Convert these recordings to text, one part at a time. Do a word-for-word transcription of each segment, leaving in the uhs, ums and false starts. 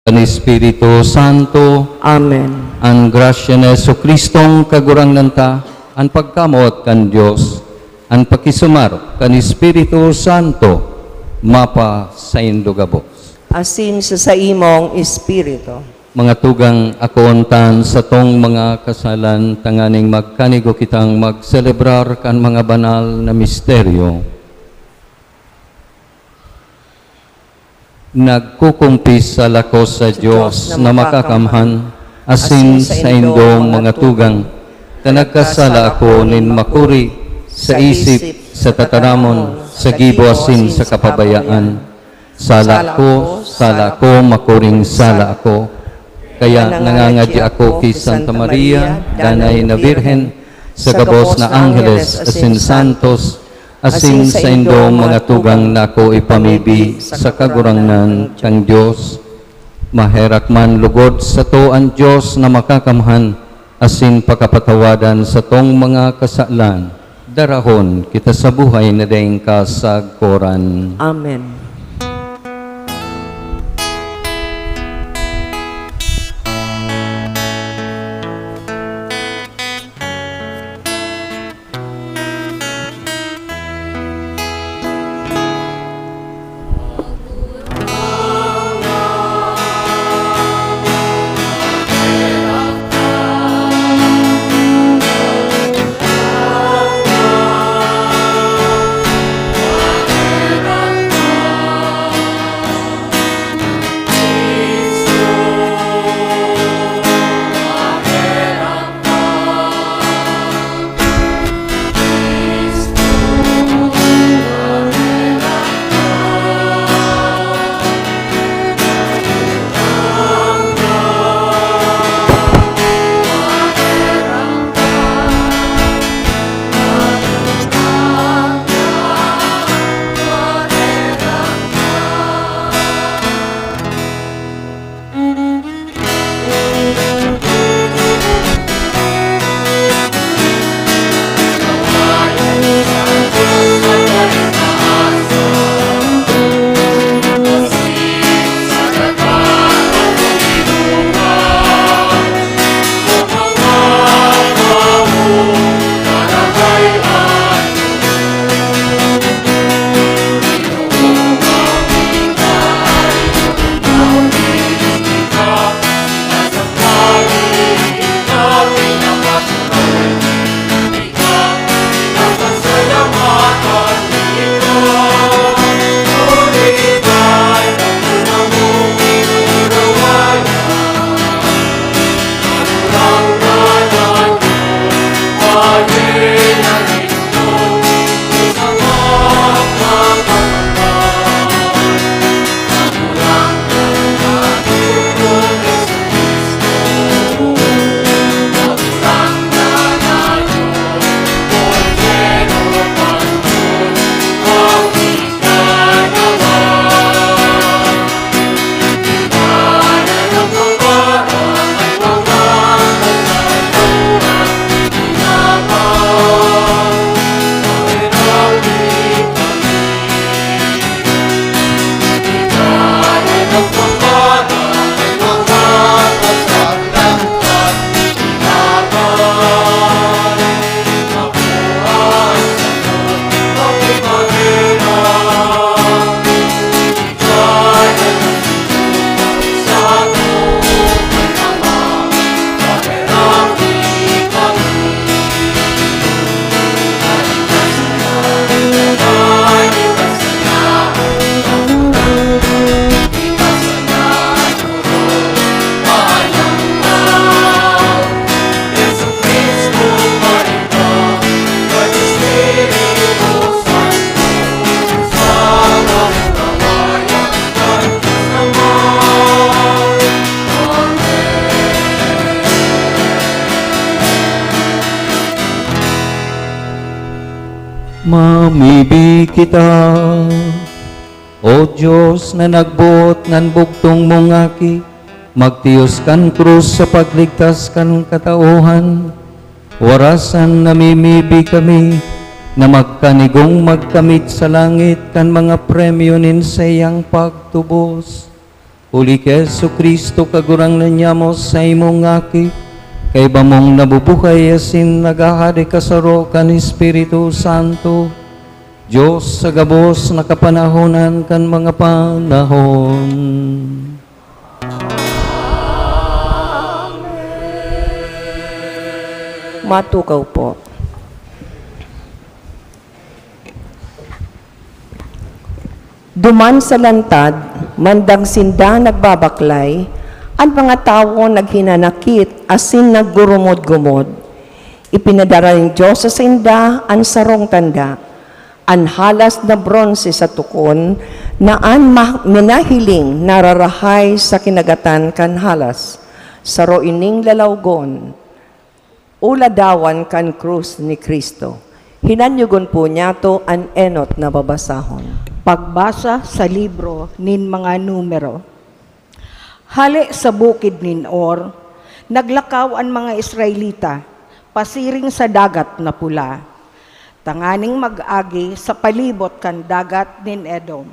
kan Espiritu Santo. Amen. An grasya ni Jesu-Cristong Kagurangnan ta, an pagkamoot kan Dios, an pakisumaro kan Espiritu Santo, mapasaindo gabos. Asin sa saimong espiritu. Mga tugang, akoon ta an satong mga kasalan tanganing magkanigo kitang magselebrar kan mga banal na misteryo. Nagkukumpisal ako sa Dios na makakamhan, asin saindong mga tugang, ta nagkasala ako nin makuri, sa isip, sa tataramon, sa gibo asin sa kapabayaan. Sala ko, sala ko, makuring sala ako. Kaya nangangadya ako ki Santa Maria, Danay na Birhen, sa gabos na angheles asin santos, asin saindong mga tugang na ako ipamibi sa Kagurangnan tang Dios. Maherak man lugod sato an Dios na makakamhan, asin pakapatawadan satong mga kasalan. Darahon kita sa buhay na daing kasagkoran. Amen. Mamibi kita. O Dios na nagboot kan bugtong mong Aki, magtiyos kan krus sa pagligtas kan katauhan, warasan namimibi kami na magkanigong magkamit sa langit kan mga premyo nin saiyang pagtubos. Huli ki Jesu-Cristo, Kagurangnan niamo, sa imong ngaki, kaiba mong nabubuhay asin naghahade kasaro kan Espiritu Santo, Dios sa gabos na kapanahonan kan mga panahon. Matukaw po. Duman sa lantad, mandag sinda nagbabaklay, an mga tawo naghinanakit asin naggurumod-gumod. Ipinadara nin Dios sa sinda an sarong tanda, an halas na bronse sa tukon na an ma-, minahiling nararahay sa kinagatan kan halas. Saro ining lalawgon o ladawan kan krus ni Cristo. Hinanyogon po niyato an enot na babasahon. Pagbasa sa libro nin mga Numero. Hale sa bukid nin Hor, naglakaw an mga Israelita pasiring sa Dagat na Pula, tanganing mag-agi sa palibot kan Dagat nin Edom.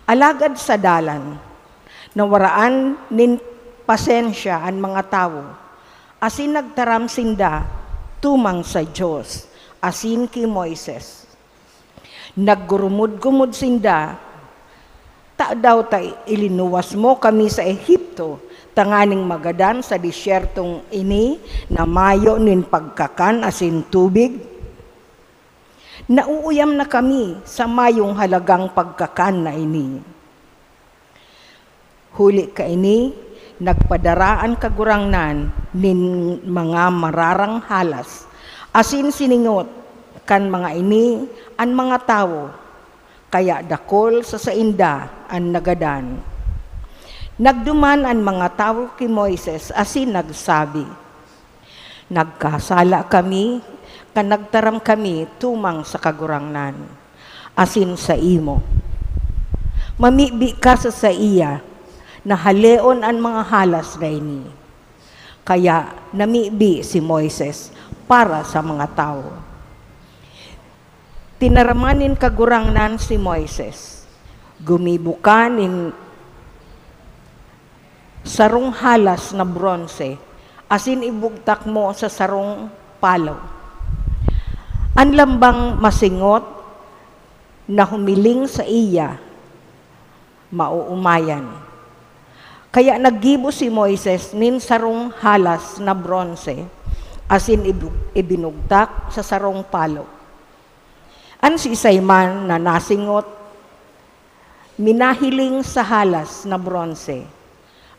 Alagad sa dalan, nawaraan nin pasensya an mga tawo, asin nagtaram sinda tumang sa Dios asin ki Moises. Naggurumod-gumod sinda, "Tadaw ta ilinuwas mo kami sa Egipto tanganing magadan sa desyertong ini na mayo nin pagkakan asin tubig? Nauuyam na kami sa mayong halagang pagkakan na ini." Huli kaini, nagpadara an Kagurangnan nin mga mararang halas, asin siningot kan mga ini an mga tawo, kaya dakul sa sainda an nagadan. Nagduman an mga tawo ki Moises asin nagsabi, "Nagkasala kami kan nagtaram kami tumang sa Kagurangnan asin saimo. Mamibi ka sa saiya na haleon an mga halas na ini." Kaya namibi si Moises para sa mga tawo. Tinaraman nin Kagurangnan si Moises, "Gumibo ka nin sarong halas na bronse asin ibugtak mo sa sarong palo. An lambang masingot na humiling saiya, maoomayan." Kaya naggibo si Moises nin sarong halas na bronse asin ibu-, ibinugtak sa sarong palo. An siisay man na nasingot, minahiling sa halas na bronse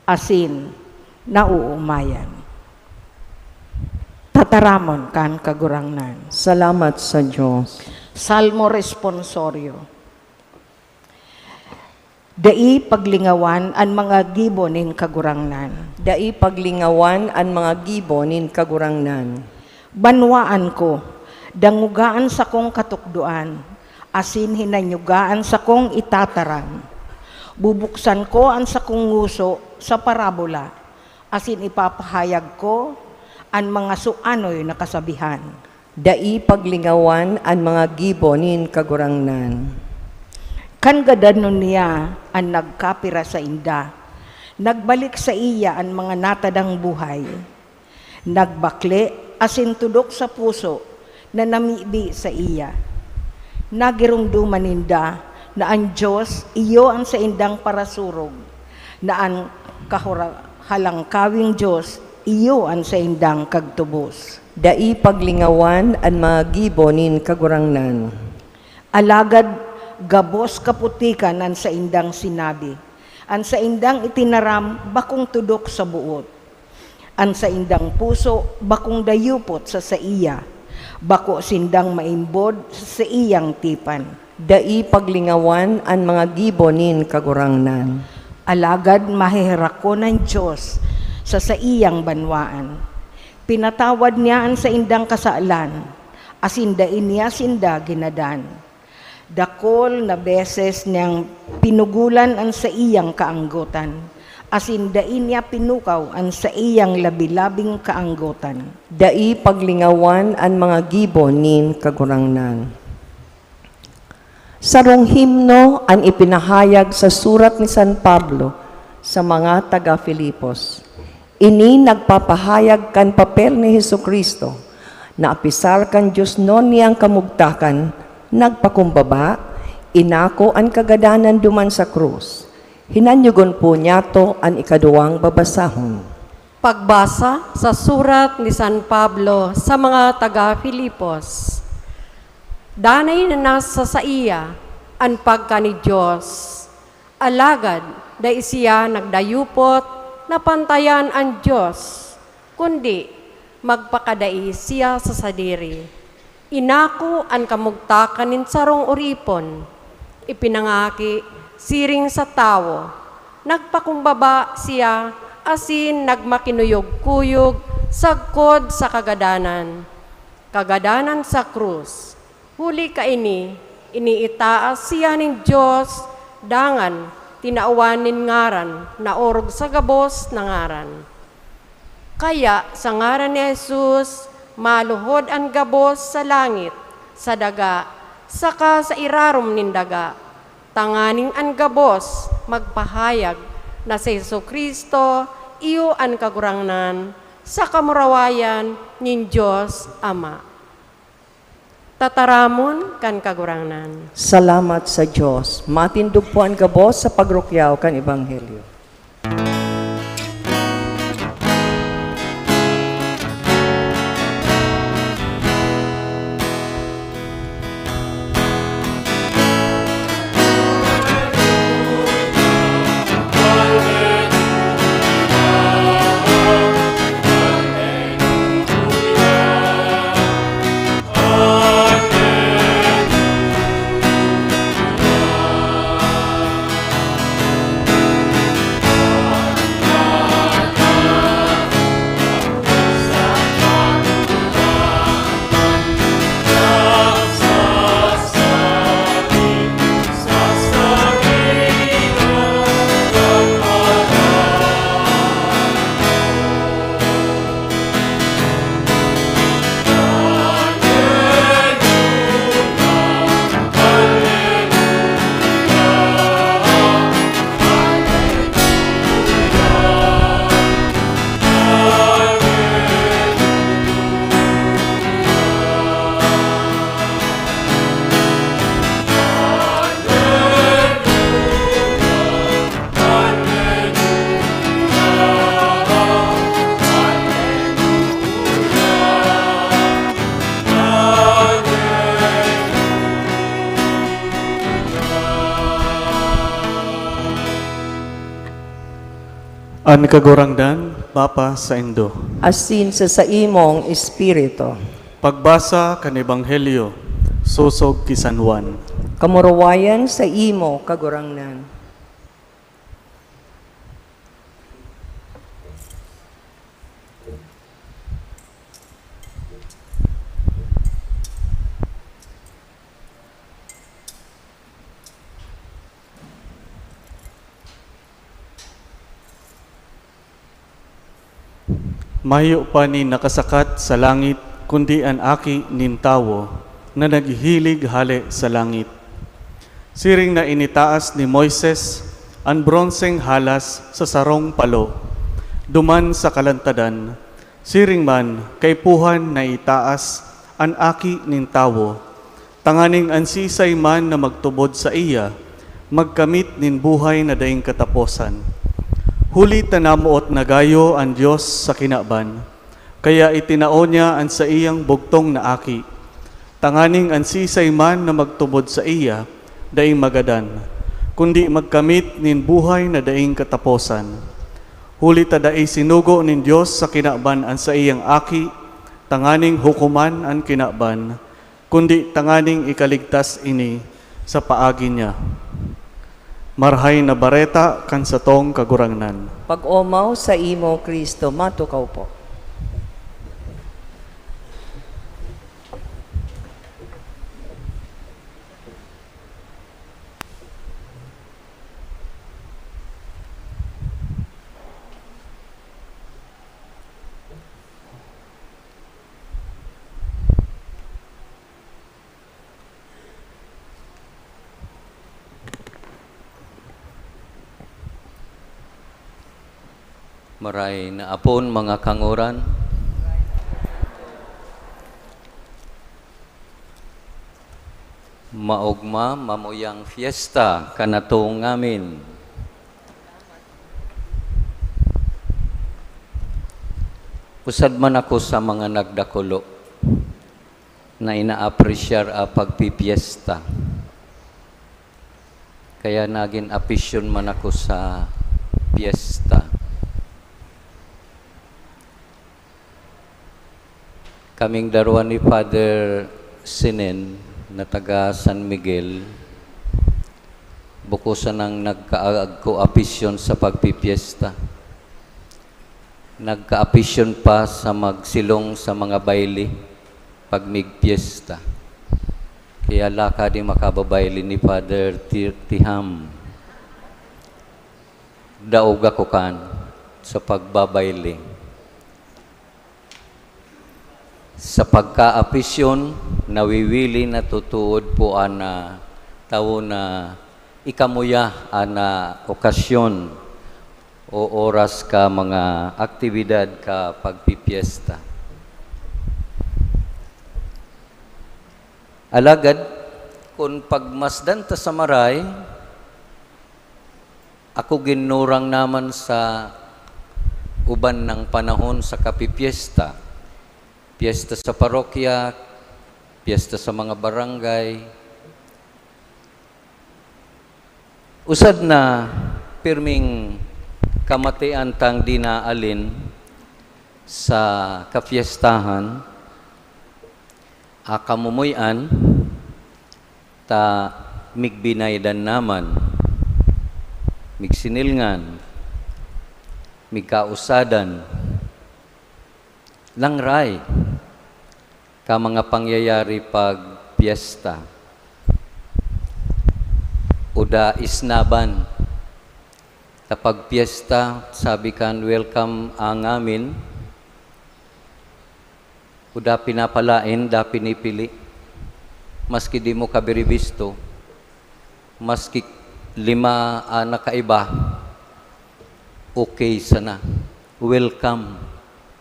asin naoomayan. Tataramon kan Kagurangnan. Salamat sa Dios. Salmo Responsorio. Dai paglingawan an mga gibo nin Kagurangnan. Dai paglingawan an mga gibo nin Kagurangnan. Banwaan ko, dangoga an sakong katukdoan, asin hinanyoga an sakong itataram. Bubuksan ko an sakong ngoso sa parabola, asin ipapahayag ko an mga suanoy na kasabihan. Dai paglingawan an mga gibo nin Kagurangnan. Kan gadanon niya an nagkapira sainda, nagbalik saiya an mga natadang buhay. Nagbakle asin tudok sa puso na namibi saiya. Nagiromdoman ninda na an Dios iyo an saindang parasurog, na an kahura-, halangkawing Dios iyo an saindang kagtubos. Dai paglingawan an mga gibo nin Kagurangnan. Alagad gabos kaputikan an saindang sinabi. An saindang itinaram bakong tudok sa boot. An saindang puso bakong dayupot sa saiya. Bako sindang maimbod sa saiyang tipan. Dai paglingawan an mga gibo nin Kagurangnan. Alagad maheherakon an Dios sa saiyang banwaan. Pinatawad niya an saindang kasalan, asin dai niya sinda ginadan. Dakul na beses niyang pinugolan an saiyang kaanggotan, asin dai niya pinukaw an saiyang labi-labing kaanggotan. Dai paglingawan an mga gibo nin Kagurangnan. Sarong himno an ipinahayag sa surat ni San Pablo Sa mga taga Filipos. Ini nagpapahayag kan papel ni Jesu-Cristo, na apisar kan Dios non niyang kamugtakan, nagpakumbaba, inako an kagadanan duman sa krus. Hinanyogon po niyato an ikaduwang babasahon. Pagbasa sa surat ni San Pablo sa mga taga Filipos. Danay na nasa saiya an pagka ni Dios, alagad dai siya nagdayupot na pantayan an Dios, kundi magpakadai siya sa sadiri. Inako an kamugtakan nin sarong oripon, ipinangaki siring sa tawo. Nagpakumbaba siya asin nagmakinuyog-kuyog sagkod sa kagadanan, kagadanan sa krus. Huli kaini, iniitaas siya nin Dios, dangan tinawan nin ngaran na orog sa gabos na ngaran. Kaya sa ngaran ni Jesus, maluhod an gabos sa langit, sa daga, saka sa irarom nin daga, tanganing an gabos magpahayag na si Jesu-Cristo iyo an Kagurangnan, sa kamurawayan nin Dios Ama. Tataramon kan Kagurangnan. Salamat sa Dios. Matindog po an gabos sa pagrukyaw kan Ebanghelyo. An Kagurangnan, Papa saindo. Asin sa saimong espiritu. Pagbasa kan Ebanghelyo sosog ki San Juan. Kamurawayan saimo, Kagurangnan. Mayo pa nin nakasakat sa langit, kundi an Aki nin Tawo na naghihilig hale sa langit. Siring na initaas ni Moises an bronseng halas sa sarong palo, duman sa kalantadan, siring man kaipuhan na itaas an Aki nin Tawo, tanganing an siisay man na magtubod saiya magkamit nin buhay na daing kataposan. Huli ta namoot na gayo an Dios sa kinaban, kaya itinao niya an saiyang bugtong na Aki, tanganing an siisay man na magtubod saiya dai magadan, kundi magkamit nin buhay na daing kataposan. Huli ta dai sinugo nin Dios sa kinaban an saiyang Aki tanganing hukoman an kinaban, kundi tanganing ikaligtas ini sa paagi niya. Marahay na Bareta kan satong Kagurangnan. Pag-omaw saimo, Cristo. Matukaw po. Maray na apon, mga kangoran. Maogma, mamuyang fiesta kanato ngamin. Usad man ako sa mga nagdakulo na inaapresyar a pagpipiesta. Kaya nagin apisyon man ako sa piyesta. Kaming darwa ni Father Sinen na taga San Miguel, buko sanang nagkaagko apisyon sa pagpipiesta. Nagkaapisyon pa sa magsilong sa mga bayle pag migpiesta. Kaya laka di makababayle ni Father Ti-, Tiham. Daog ako kan sa pagbabayle. Sa pagkaapisyon, nawiwili na tutuod po an, ah, tawo na ikamuya an, ah, okasyon o oras ka mga aktibidad ka pagpipiesta. Alagad, kun pagmasdan ta sa maray, ako ginurang naman sa uban nang panahon sa kapipiesta. Piesta sa parokya, piesta sa mga barangay. Usad na pirming kamatian tang di naalin sa kapiestahan, a kamumuy-an, ta migbinaydan naman, migsinilngan, migkausadan, langray ka mga pangyayari pag piyesta. Uda isnaban, ta pag piyesta, sabi kan, "Welcome ang amin." Uda pinapalaen, da pinipili. Maski di mo kabiribisto, maski lima, ah, nakaiba, okay sana. Welcome,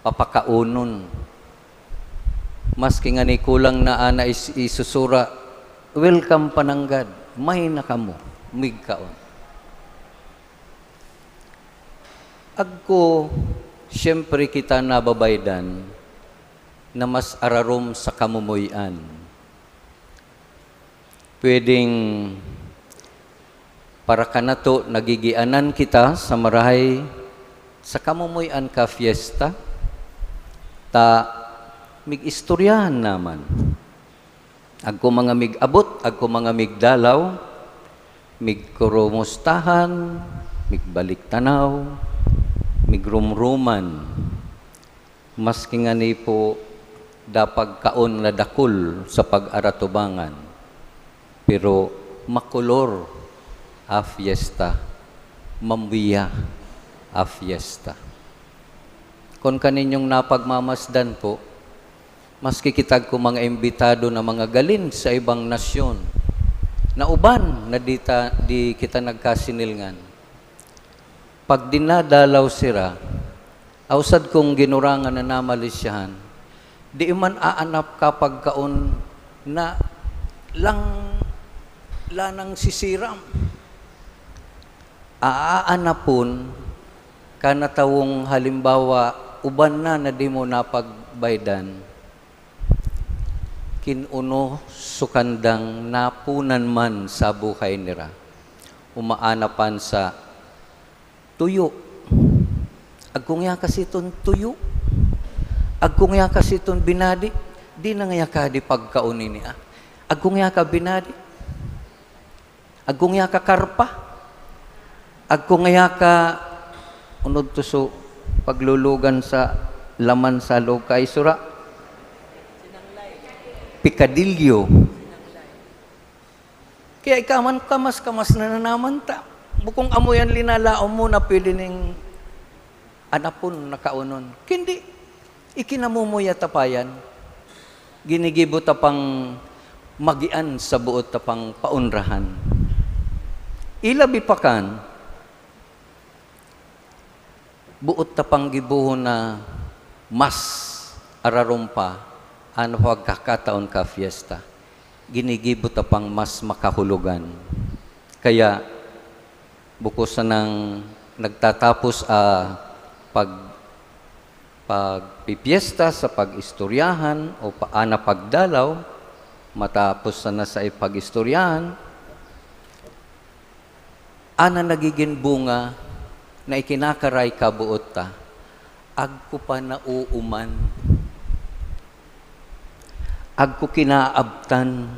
papakaonon. Maski ngani kulang na ana is-, isusura, welcome pa nanggad. May na kamo, migkaon. Agko, siyempre kita nababaydan na mas ararom sa kamumuy-an. Pwedeng para kanato nagigianan kita sa marahay sa kamumuy-an ka fiesta, ta mig-istoryahan naman. Agko mga mig-abot, agko mga migdalaw, migkurumustahan, migbalik tanaw, migrumruman. Maski ngani po da pagkaon na dakul sa pag-aratubangan, pero makolor a fiesta, mambiya a fiesta. Kun kaninyong napagmamasdan po, maski kita ko mga imbitado na mga galin sa ibang nasyon, na uban na di ta, di kita nagkasinilngan, pag dinadalaw sira, ausad kong ginurangan na namalisyahan, di man aanap ka pagkaon na lang, lanang sisiram. Aanapon ka na tawong halimbawa, uban na na di mo napagbaydan, kin-uno sukandang napunan man sa buhay nira. Umaanapan sa tuyo. Agkong yaka siton tuyo. Agkong yaka siton binadi. Di na nga yaka di pagkaon ini, ah. Agkong yaka binadi. Agkong yaka karpa. Agkong yaka unod to so paglulugan sa laman sa log kay sura. Pikadilyo. Kaya ikaw man, kamas-kamas na nanaman ta. Bukong amo yan linalaom mo na pwede ning anapon, nakaonon. Kundi, ikinamumuya ta pa yan. Ginigibo ta pang magian sa boot ta pang paonrahan. Ilabi pa kan, Boot ta pang gibohon na mas ararom pa an pagkakataon ka fiesta. Ginigibo ta pang mas makahulogan. Kaya, buko sanang nagtatapos a pag-, pagpipyesta sa pag-istoryahan o pa-, ana pagdalaw, matapos sana sa pag-istoryahan, ana nagigin bunga na ikinakaray ka boot ta, agko pa nauuman, agko kinaabtan,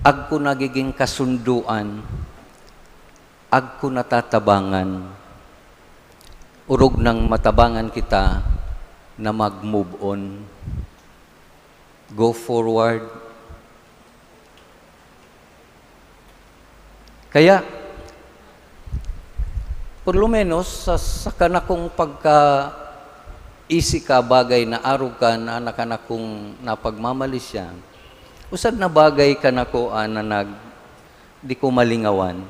agko nagigin kasundoan, agko natatabangan. Orog nang matabangan kita na mag-move on. Go forward. Kaya, por lo menos, sa, sa kanakong pagkaisi ka bagay na arog ka na, na kanakong napagmamalisyan, usad na bagay kanako, ah, na nag-, di ko malingawan.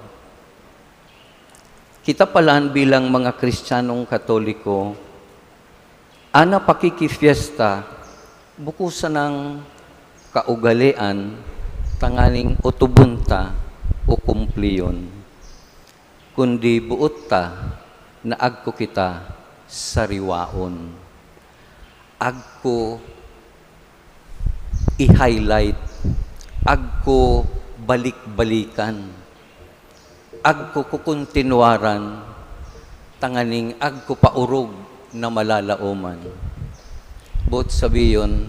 Kita palan bilang mga Kristiyanong Katoliko, ana pakikifyesta, buko sanang kaugalean tanganing otobon ta o kumpliyon, kundi boot ta na agko kita sariwaon. Agko i-highlight, agko balik-balikan, agko kukontinuaran, tanganing agko pa orog na malalaoman. Boot sabiyon,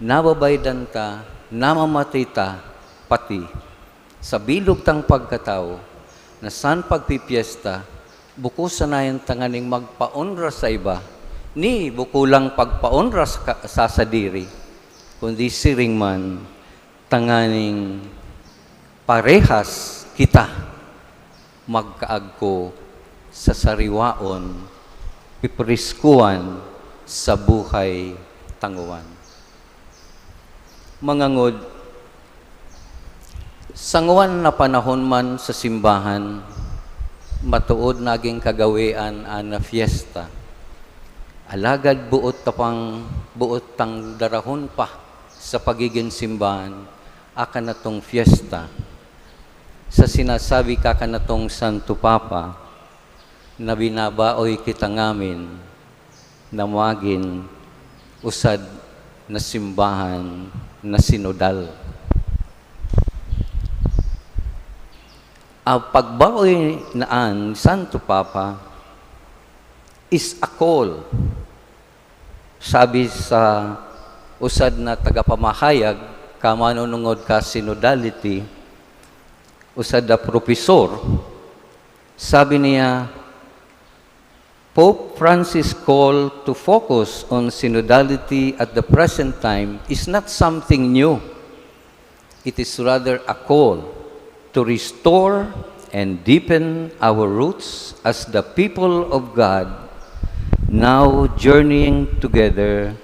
nababaydan ta, namamati ta, pati sa bilog tang pagkatawo, na san pagpipyesta, buko sana yan tanganing magpaonra sa iba, ni buko lang pagpaonra sa ka-, sa sadiri, kundi siring man, tanganing parehas kita magkaagko sa sariwaon, pipriskuan sa buhay tangoan. Mangangod, sa nguan na panahon man sa simbahan, matood nagin kagawean an fiesta. Alagad boot ta pang, boot tang darahon pa sa pagigin simbahan, akan natong fiesta. Sa sinasabi kakan natong Santo Papa, na binabaoy kita ngamin na magin usad na simbahan na sinodal. Ang pagbaoy na an Santo Papa is a call. Sabi sa usad na tagapamahayag, ka manunungod ka synodality, usad na propesor, sabi niya, Pope Francis' call to focus on synodality at the present time is not something new. It is rather a call to restore and deepen our roots as the people of God, now journeying together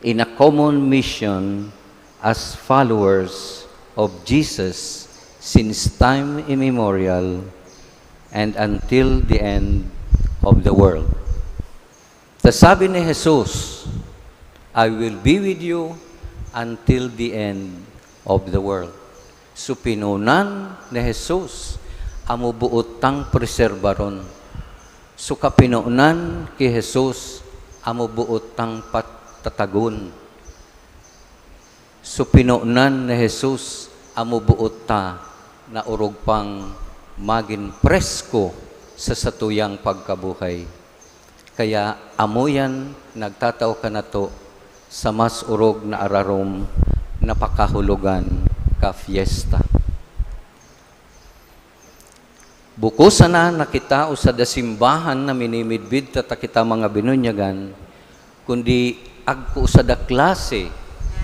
in a common mission as followers of Jesus since time immemorial and until the end of the world. Ta sabi ni Jesus, "I will be with you until the end of the world." So, pinonan ni Jesus amo boot tang preserbaron. So, kapinonan ki Jesus amo boot tang patatagon. So, pinonan ni Jesus amo boot ta na orog pang magin presko sa satuyang pagkabuhay. Kaya amo yan nagtatao kanato sa mas orog na ararom na pakahulogan ka fiesta. Buko sana na kita o sa dasimbahan na minimidbid ta, ta kita mga binunyagan, kundi agko sa da klase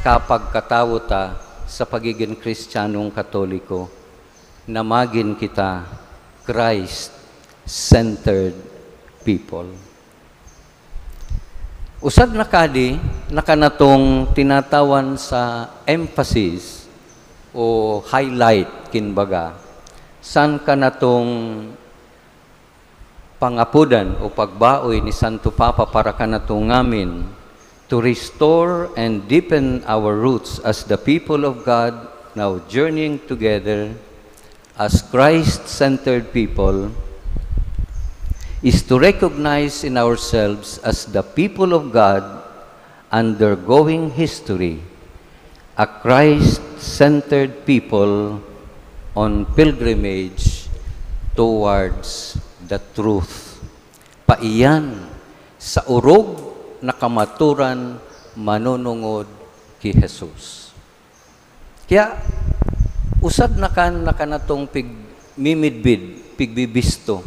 ka pagkatawo ta sa pagigin Kristiyanong Katoliko, na magin kita Christ-centered people. Usad na kadi, na kanatong tinatawan sa emphasis o highlight, kin baga, san kanatong Pangapodan o pagbaoy ni Santo Papa para kanato ngamin, to restore and deepen our roots as the people of God now journeying together as Christ-centered people, is to recognize in ourselves as the people of God undergoing history, a Christ-centered people on pilgrimage towards the truth. Paiyan sa orog na kamaturan manunungod ki Jesus. Kaya, usad na kan na kanatong pigmimidbid, pigbibisto,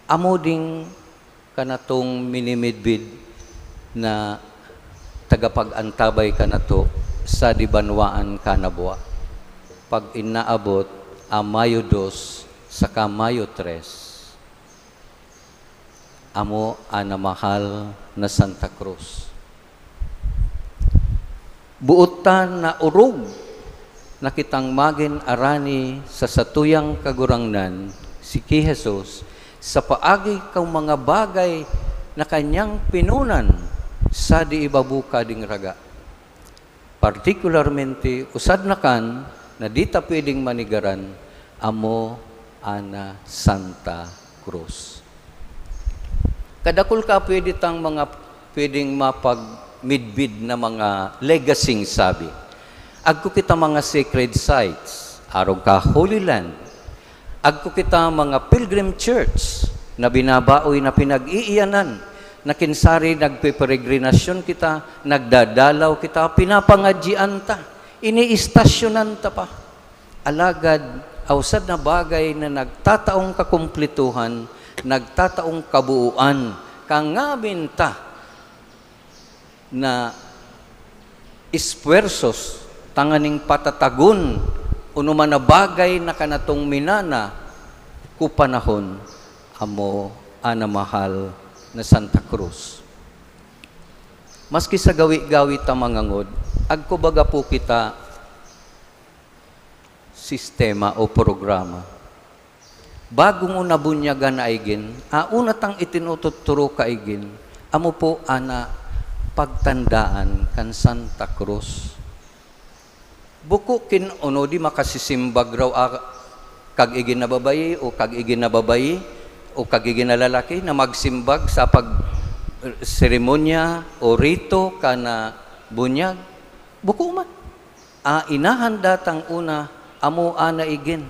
amo ding kanatong minimidbid na tagapag-antabay kanato sa di banwaan kanabwa, pag inaabot a Mayo dos saka Mayo tres. Amo an namahal na Santa Cruz. Boot ta na orog na kitang magin arani sa satuyang Kagurangnan, si ki Jesus, sa paagi kan mga bagay na kanyang pinunan sa di iba buka ding raga. Partikularmente, usad na kan na di ta pwedeng manegaran, amo an Santa Cruz. Kadakul ka pwede tang mga, pwedeng mapagmidbid na mga legacing sabi. Agko kita mga sacred sites, arog ka Holy Land. Agko kita mga pilgrim church na binabaoy na pinag-iiyanan, na kinsari nagpeperegrinasyon kita, nagdadalaw kita, pinapangadyian ta, iniistasyonan ta pa. Alagad, ausad na bagay na nagtataong kakumplituhan, nagtataong kabuoan, kangamin ta na esfuerzos tanganing patatagon o numan na bagay na kanatong minana ko panahon, amo an namahal na Santa Cruz. Maski sa gawi-gawi ta mangangod, agko baga po kita sistema o programa. Bago mo nabunyagan na igin, auna tang itinututuro kaigin, amo po ana pagtandaan kan Santa Cruz. Buko kin ono di makasisimbag raw a, kag igin na babayi o kag igin na babayi o kag igin na lalaki na magsimbag sa pag, seremonya o rito kan, ah, bunyag. Buko man. Ah, inahanda tang una, amo ana igin.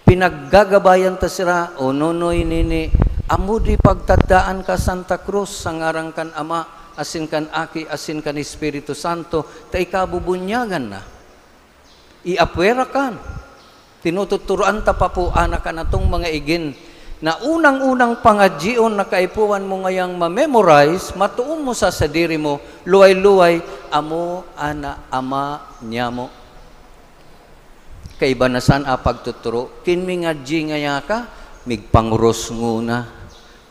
Pinaggagabayan ta sira, o nonoy nini, amo di pagtadaan ka Santa Cruz sa ngaran kan Ama, asin kan Aki, asin kan Espiritu Santo, ta ika bubunyagan na. Iapwera kan. Tinututuroan ta pa po, anak, kan atong mga igin, na unang-unang pangadyion na kaipuhan mo ngayang ma-memorize, matuon mo sa sadiri mo, luway-luway, amo ana ama nyamo. Kaiba na san a pagtuturo, kin mingadyi ngaya ka, migpangoros nguna.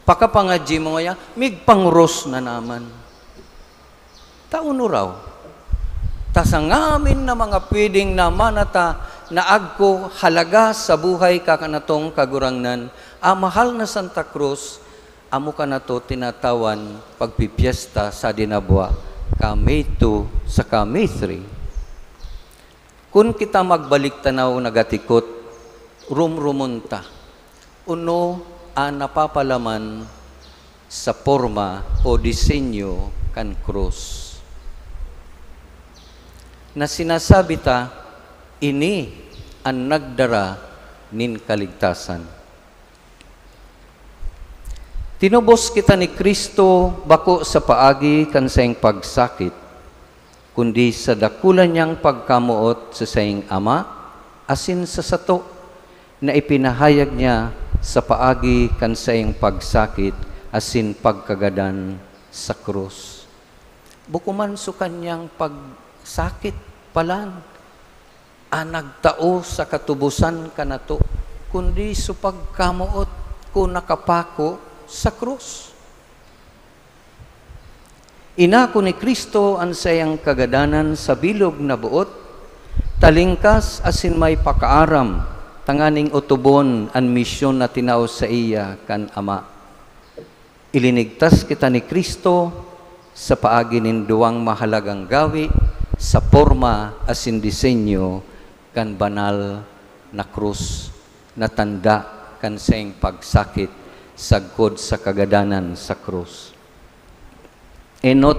Pakapangadyi mo ngaya, migpangoros na naman. Ta ono raw? Ta sa ngamin na mga pwedeng namana ta na agko halaga sa buhay kakanatong Kagurangnan, a mahal na Santa Cruz, amo kanato tinatawan pagpipyesta sa dinabwa ka May two saka May three. Kun kita magbalik tanaw nagatikot, rumrumon ta, ono an napapalaman sa porma o disenyo kan krus, na sinasabi ta, ini an nagdara nin kaligtasan. Tinubos kita ni Cristo bako sa paagi kan saiyang pagsakit, kundi sa dakula niyang pagkamoot sa saiyang Ama asin sa sato, na ipinahayag niya sa paagi kan saiyang pagsakit asin pagkagadan sa krus. Bako man so kaniyang pagsakit palan an nagtao sa katubosan kanato, kundi so pagkamoot ko nakapako sa krus. Inako ni Cristo an saiyang kagadanan sa bilog na boot, talingkas asin may pakaaram, tanganing otobon an misyon na tinao saiya kan Ama. Ilinigtas kita ni Cristo sa paagi nin duwang mahalagang gawi sa porma asin disenyo kan banal na krus, na tanda kan saiyang pagsakit sagkod sa kagadanan sa krus. Enot,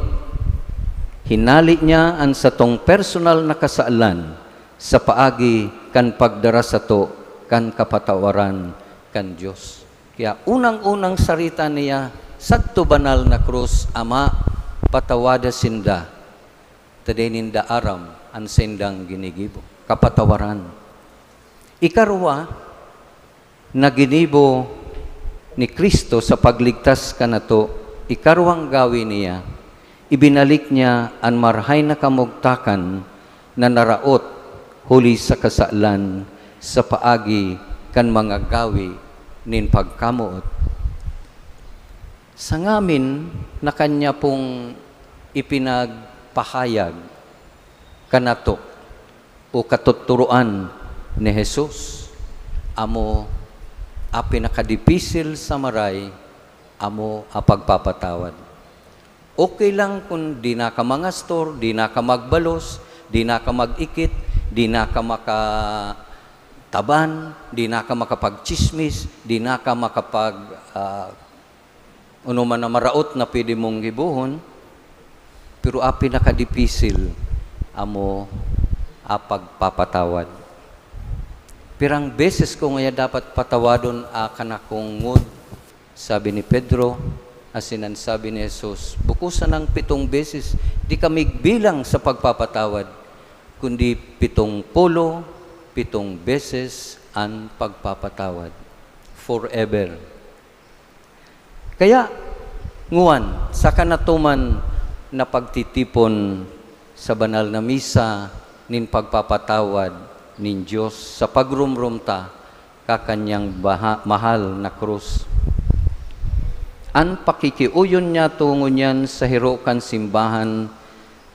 hinale niya an satong personal na kasalan sa paagi kan pagdara sato kan kapatawaran kan Dios. Kaya unang-unang sarita niya, sadto banal na krus, "Ama, patawada sinda, ta dai ninda aram an saindang ginigibo." Kapatawaran. Ikarwa, na ginibo ni Cristo sa pagligtas kanato, ikarwang gawi niya, ibinalik niya an marahay na kamugtakan na naraot huli sa kasalan sa paagi kan mga gawi nin pagkamoot. Sa ngamin na kanya pong ipinagpahayag kanato o katuturoan ni Jesus, amo a pinakadipisil sa maray, amo a pagpapatawad. Okay lang kun di na ka mangastor, di na ka magbalos, di na ka mag-ikit, di na ka makataban, di na ka makapagtsismis, di na ka makapag, ah, ano man na maraot na pwede mong gibohon, pero a pinakadipisil, amo a pagpapatawad. "Pirang beses ko ngaya dapat patawadon a kanakong ngod?" sabi ni Pedro, asin an sabi ni Jesus, "Bako sanang pitong beses, di ka magbilang sa pagpapatawad, kundi pitong pulo pitong beses an pagpapatawad." Forever. Kaya, nguan, saka nato man na pagtitipon sa banal na misa nin pagpapatawad nin Dios sa pagromrom ta ka kanyang baha-, mahal na krus. An pakikiuyon niyato ngunyan sa hiro kan simbahan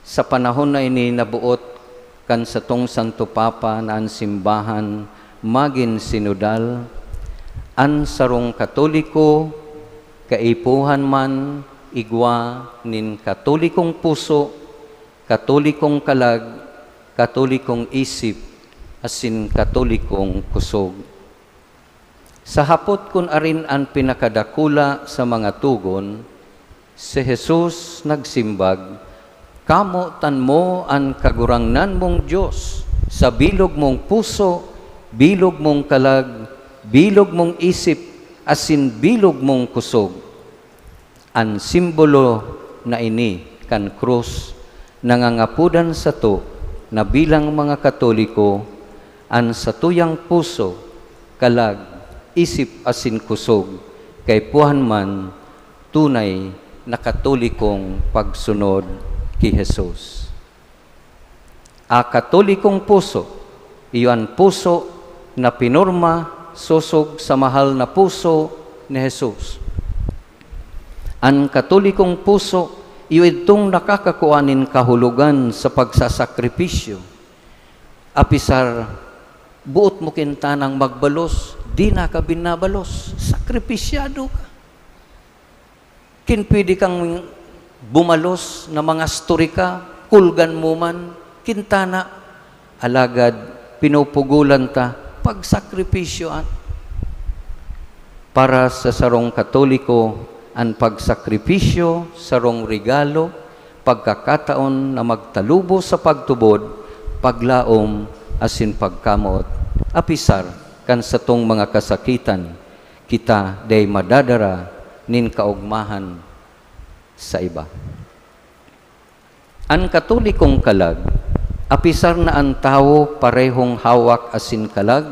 sa panahon na ini naboot kan satong Santo Papa na an simbahan magin sinodal, an sarong Katoliko, kaipuhan man, igwa nin Katolikong puso, Katolikong kalag, Katolikong isip, asin Katolikong kusog. Sa hapot kun arin an pinakadakula sa mga togon, si Jesus nagsimbag, "Kamotan mo an Kagurangnan mong Dios sa bilog mong puso, bilog mong kalag, bilog mong isip, asin bilog mong kusog." An simbolo na ini kan krus, nangangapodan sato na bilang mga Katoliko, an satuyang puso, kalag, isip asin kusog, kaipuhan man, tunay na Katolikong pagsunod ki Jesus. A Katolikong puso, iyo an puso na pinorma sosog sa mahal na puso ni Jesus. An Katolikong puso, iyo idtong nakakakua nin kahulogan sa pagsasakripisyo. Apisar, boot mo kintanang magbalos, di na ka binabalos, sakripisyado ka. Kin pwede kang bumalos na mangastori ka, kulgan mo man, kintana, alagad pinupugolan ta, pagsakripisyoan. Para sa sarong Katoliko, an pagsakripisyo, sarong regalo, pagkakataon na magtalubo sa pagtubod, paglaom, asin pagkamoot, apisar kan satong mga kasakitan, kita dai madadara nin kaogmahan sa iba. An Katolikong kalag, apisar na an tawo parehong hawak asin kalag,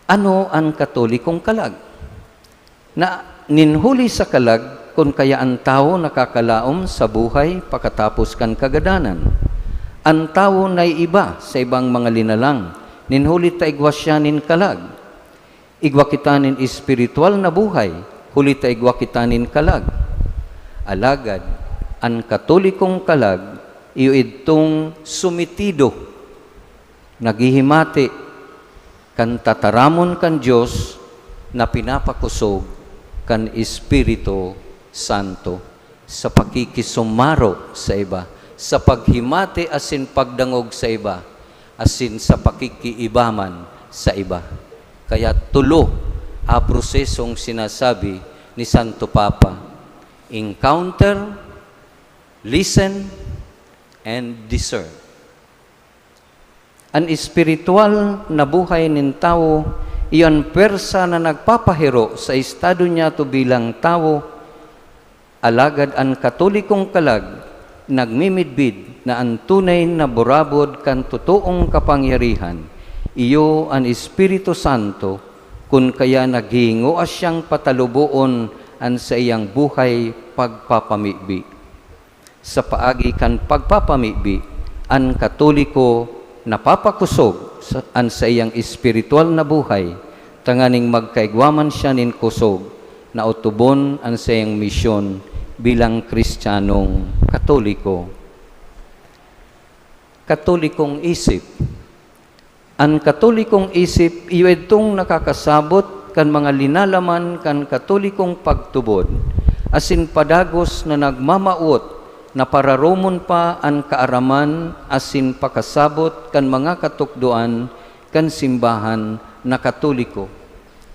ano an Katolikong kalag? Na, nin huli sa kalag, kun kaya an tawo nakakalaom sa buhay pakatapos kan kagadanan. An tawo naiiba sa ibang mga linalang, nin huli ta igwa siya nin kalag. Igwa kita nin espiritual na buhay, huli ta igwa kita nin kalag. Alagad, an Katolikong kalag, iyo idtong sumitido, naghihimati, kan tataramon kan Dios na pinapakosog kan Espiritu Santo, sa pakikisumaro sa iba, sa paghimati asin pagdangog sa iba, asin sa pakikiiba man sa iba. Kaya tolo a prosesong sinasabi ni Santo Papa: encounter, listen, and discern. An espiritual na buhay nin tawo, iyo an pwersa na nagpapahiro sa estado niyato bilang tawo, alagad an Katolikong kalag nagmimidbid na an tunay na burabod kan totoong kapangyarihan, iyo an Espiritu Santo, kun kaya naghihingoa siyang pataluboon an saiyang buhay pagpapamibi. Sa paagi kan pagpapamibi, an Katoliko napapakosog sa, an saiyang espiritual na buhay, tanganing magkaigwa man siya nin kosog na otobon an saiyang misyon bilang Kristiyanong Katoliko. Katolikong isip. An Katolikong isip iyo idtong nakakasabot kan mga linalaman kan Katolikong pagtubod, asin padagos na nagmamawot na pararomon pa an kaaraman asin pakasabot kan mga katukdoan kan simbahan na Katoliko.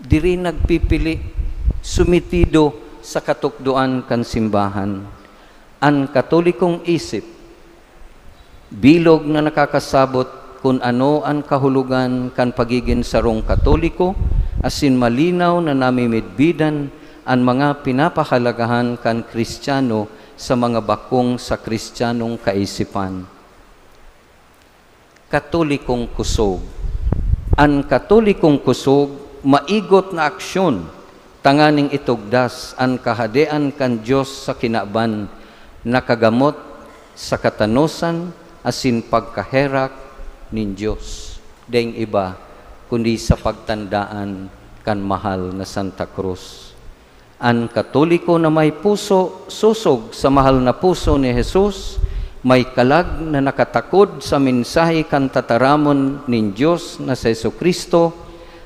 Diri nagpipili, sometido sa katukdoan kan simbahan. An Katolikong isip, bilog na nakakasabot kun ano an kahulogan kan pagigin sarong Katoliko, asin malinaw na namimidbidan an mga pinapahalagahan kan Kristiyano sa mga bakong sa Kristiyanong kaisipan. Katolikong kusog. An Katolikong kusog, maigot na aksyon tanganing itugdas an Kahadean kan Dios sa kinaban, nakagamot sa katanosan asin pagkaherak nin Dios, daing iba kundi sa pagtandaan kan mahal na Santa Cruz. An Katoliko na may puso sosog sa mahal na puso ni Jesus, may kalag na nakatakod sa mensahe kan tataramon nin Dios na si Jesu-Cristo,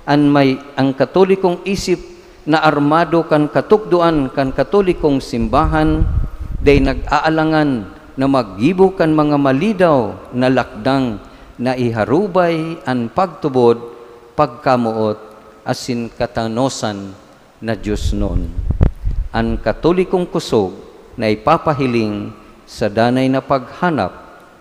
an may, an Katolikong isip na armado kan katukdoan kan Katolikong simbahan, dai nag-aalangan na maggibo kan mga malidaw na lakdang na iharubay an pagtubod, pagkamoot, asin katanosan na diosnon. An Katolikong kusog na ipapahiling sa danay na paghanap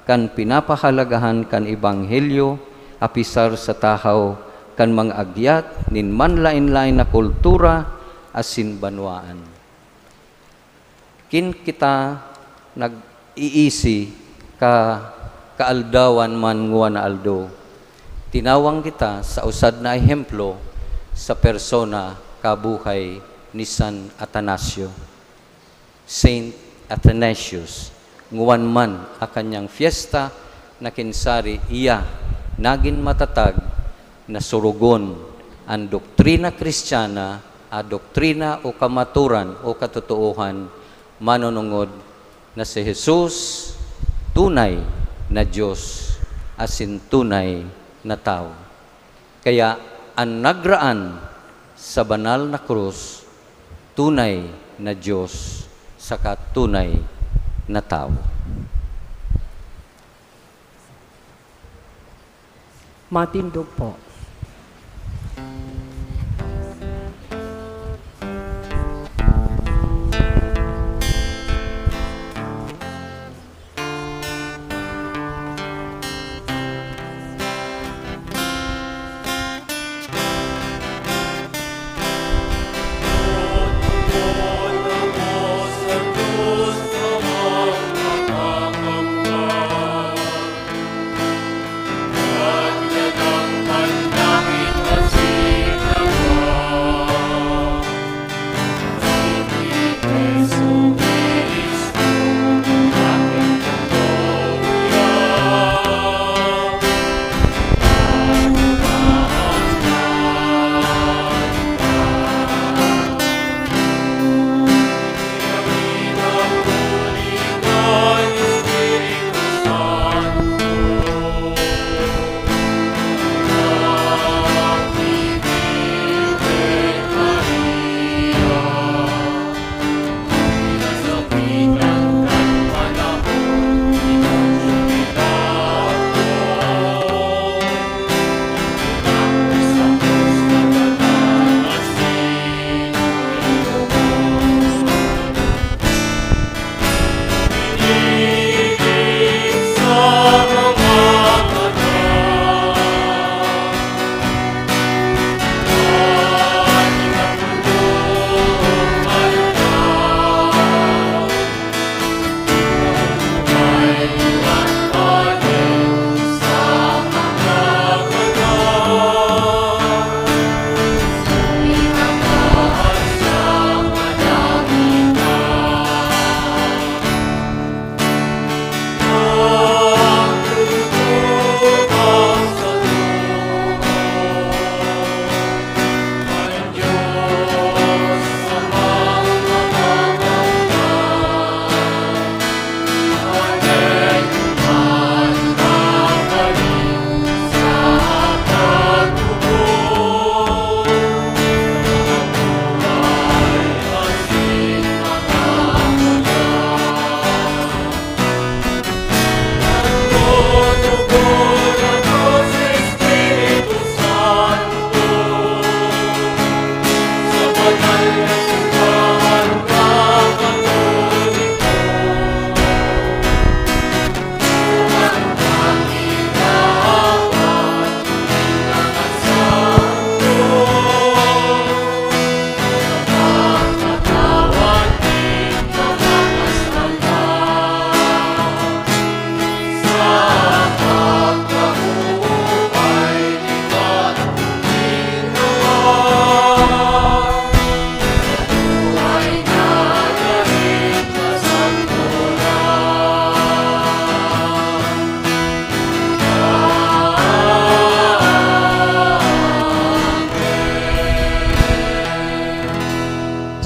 kan pinapahalagahan kan Ebanghelyo, apisar sa tahaw kan mga agyat nin manlaen-laen na kultura asin banwaan. Kin kita nag-iisi ka kaaldawan man ngua na aldo, tinawang kita sa usad na ehemplo sa persona kabuhay ni San Atanasio, Saint Athanasius. Nguan man a kanyang fiesta na kinsari iya nagin matatag na surugon an doktrina Kristiyana, a doktrina o kamaturan o katotoohan, manunungod na si Jesus tunay na Dios asin tunay na tawo. Kaya an nagraan sa banal na krus, tunay na Dios saka tunay na tawo. Matindog po.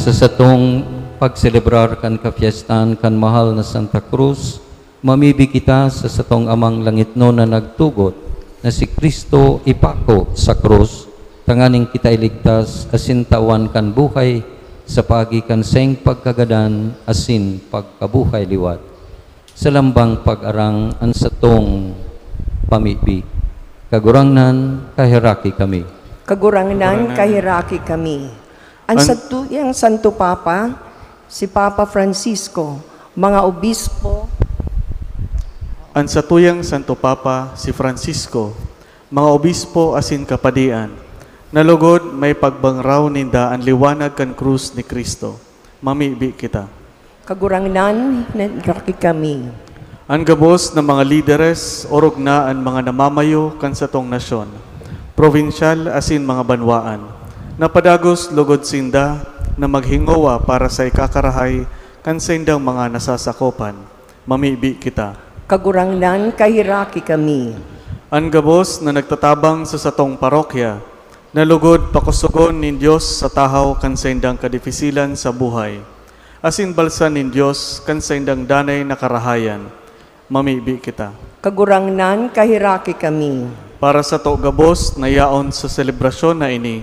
Sa satong pagselebrar kan kapiestan kan mahal na Santa Cruz, mamibi kita sa satong Amang Langitnon na nagtugot na si Cristo ipako sa krus, tanganing kita iligtas asin tawan kan buhay sa paagi kan saing pagkagadan asin pagkabuhay liwat. Sa lambang pag-arang an satong pamibi. Kagurangnan, kaheraki kami. Kagurangnan, Kagurangnan. Kaheraki kami. An An- satuyang Santo Papa, si Papa Francisco, mga obispo. An satuyang Santo Papa, si Francisco, mga obispo asin kapadian, na lugod may pagbangraw ninda an liwanag kan krus ni Cristo. Mamibi kita. Kagurangnan, nagraki kami. An gabos na mga lideres, orog na an mga namamayo kan satong nasyon, probinsyal asin mga banwaan, napadagos lugod sinda na maghingowa para sa ikakarahay kan saindang mga nasasakopan. Mamibi kita. Kagurangnan, kaheraki kami. An gabos na nagtatabang sa satong parokya, na lugod pakosogon nin Dios sa tahaw kan saindang kadifisilan sa buhay, asin balsan nin Dios kan saindang danay na karahayan. Mamibi kita. Kagurangnan, kaheraki kami. Para sato gabos na yaon sa selebrasyon na ini,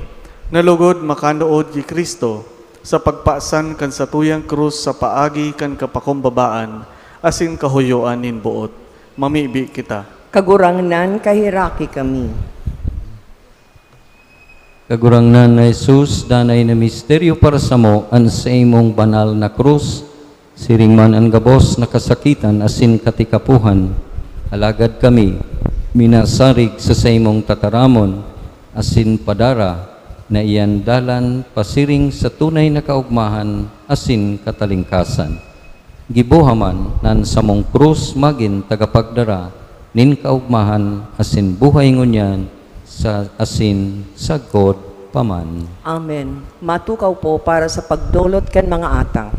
na lugod makanood ki Cristo sa pagpasan kan satuyang krus sa paagi kan kapakumbabaan asin kahuyoan nin boot. Mamibi kita. Kagurangnan, kaheraki kami. Kagurangnan na Jesus, danay na misteryo para samo an saimong banal na krus, siring man an gabos na kasakitan asin katikapohan. Alagad kami, minasarig sa saimong tataramon asin padara na iyan dalan pasiring sa tunay na kaogmahan asin katalingkasan. Giboha man na an samong krus magin tagapagdara nin kaogmahan asin buhay ngunyan sa asin sagkod pa man. Amen. Matukaw po para sa pagdolot kan mga atang.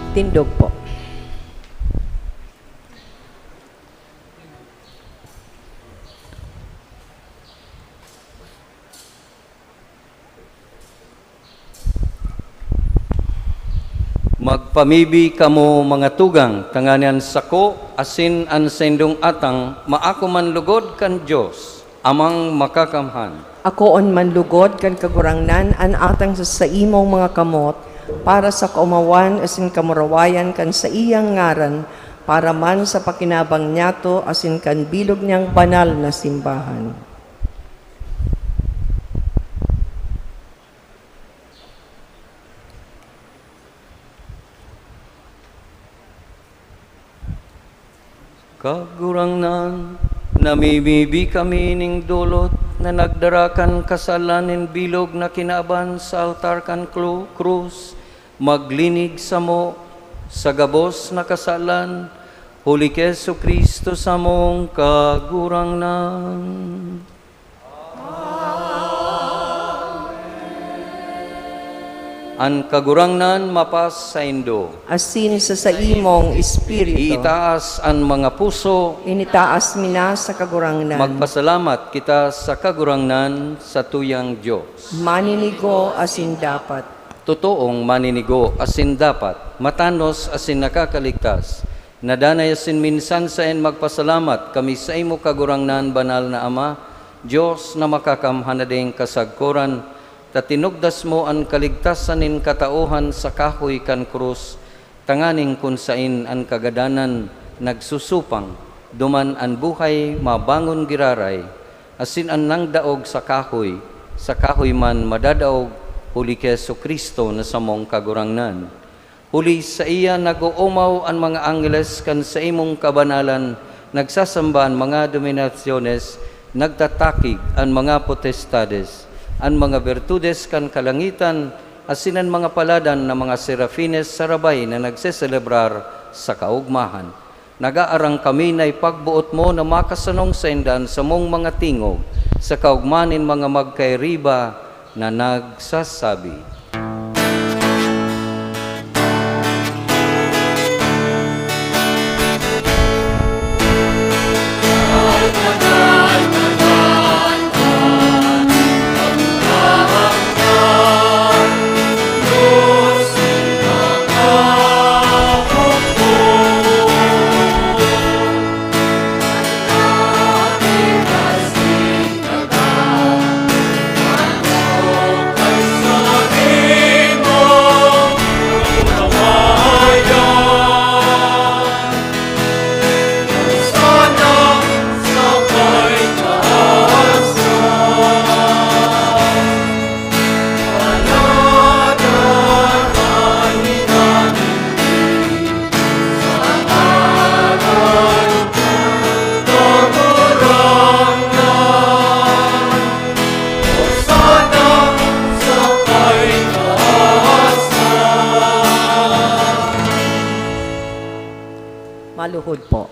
Tindog po. Magpamibi kamo, mga tugang, tanganing an sako asin an saindong atang maako man lugod kan Dios, Amang Makakamhan. Akoon man lugod kan Kagurangnan an atang sa saimong mga kamot, para sa kaomawan asin kamurawayan kan saiyang ngaran, para man sa pakinabang niyato asin kan bilog niyang banal na simbahan. Kagurangnan, namimibi kami ning dolot na nagdara kan kasalan nin bilog na kinaban sa altar kan klu-, krus. Maglinig samo sa gabos na kasalan, huli ki Jesu-Cristo samong Kagurangnan. An Kagurangnan mapasaindo. Asin sa saimong espiritu. Iitaas an mga puso. Initaas mi na sa Kagurangnan. Magpasalamat kita sa Kagurangnan, satuyang Dios. Maninigo asin dapat. Totoong maninigo asin dapat, matanos asin nakakaligtas. Na danay asin minsan saen magpasalamat kami saimo, Kagurangnan, Banal na Ama, Dios na Makakamhan na daing kasagkoran, ta tinugdas mo an kaligtasan nin katauhan sa kahoy kan krus, tanganing kun saen an kagadanan nagsusupang, duman an buhay mabangon giraray, asin an nangdaog sa kahoy, sa kahoy man madadaog, huli ki Jesu-Cristo na samong Kagurangnan. Huli saiya nag-oomaw an mga angheles kan saimong kabanalan, nagsasamba an mga dominasyones, nagtatakig an mga potestades, an mga bertudes kan kalangitan, asin an mga paladan na mga serafines sarabay na nagseselebrar sa kaogmahan. Nag-aarang kami na ipagboot mo na makasanong sainda an samong mga tingog sa kaogmahan nin mga magkairiba na nagsasabi, Maluhod po.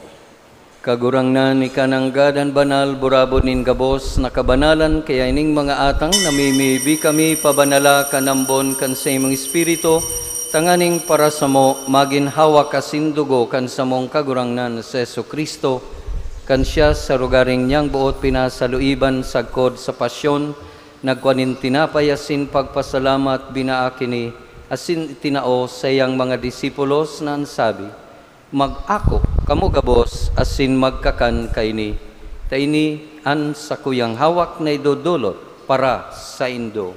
Kagurangnan, ika nanggad an banal, burabod nin gabos na kabanalan, kaya ining mga atang namimibi kami, pabanala kan ambon kan saimong Espiritu, tanganing para samo magin hawak asin dugo kan samong Kagurangnan si Jesu-Cristo. Kan siya sa rogaring niyang boot pinasaluiban sagkod sa pasyon, nagkua nin tinapay asin pagpasalamat, binaak ini, asin itinao saiyang mga disipulos na an sabi, "Mag-ako kamo gabos asin magkakan kaini, ta ini an sakuyang hawak na idodolot para saindo."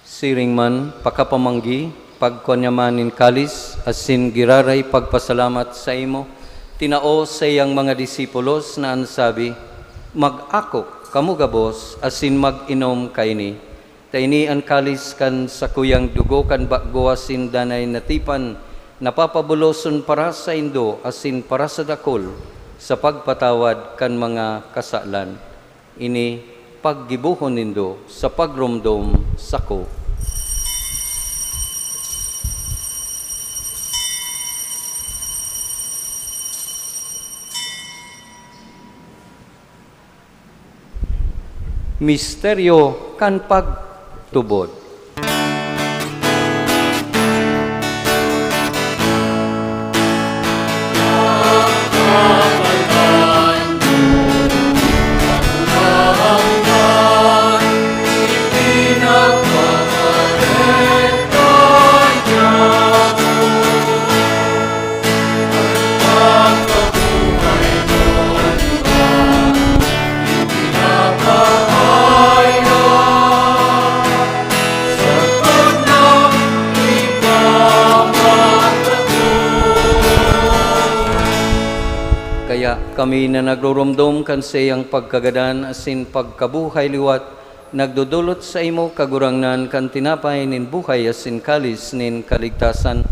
Siring man, pakapamanggi, pagkua niya man nin kalis, asin giraray pagpasalamat saimo, tinao saiyang mga disipulos na an sabi, "Mag-ako kamo gabos asin mag-inom kaini, ta ini an kalis kan sakuyang dugo kan bago asin danay na tipan, na papabuloson para saindo asin para sa dakul sa pagpatawad kan mga kasalan." Ini paggibohon nindo sa pagromdom sako. Misteryo kan pagtubod. Kaya kami na nagruromdom kan saiyang pagkagadan asin pagkabuhay liwat, nagdodolot saimo, Kagurangnan, kan tinapay nin buhay asin kalis nin kaligtasan.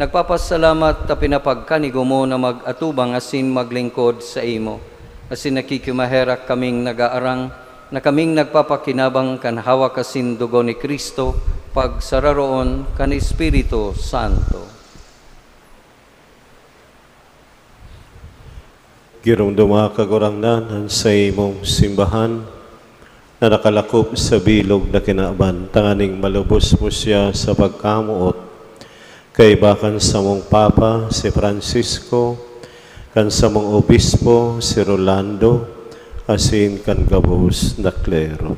Nagpapasalamat ta pinapagkanigo mo na mag-atubang asin maglingkod saimo. Asin nakikimaherak kaming nagaarang na kaming nagpapakinabang kan hawak asin dugo ni Cristo, pagsararoon kan Espiritu Santo. Giromdoma, Kagurangnan, an saimong simbahan na nakalakop sa bilog na kinaban, tanganing malubos mo siya sa pagkamoot, kaiba kan samong Papa, si Francisco, kan samong Obispo, si Rolando, asin kan gabos na klero.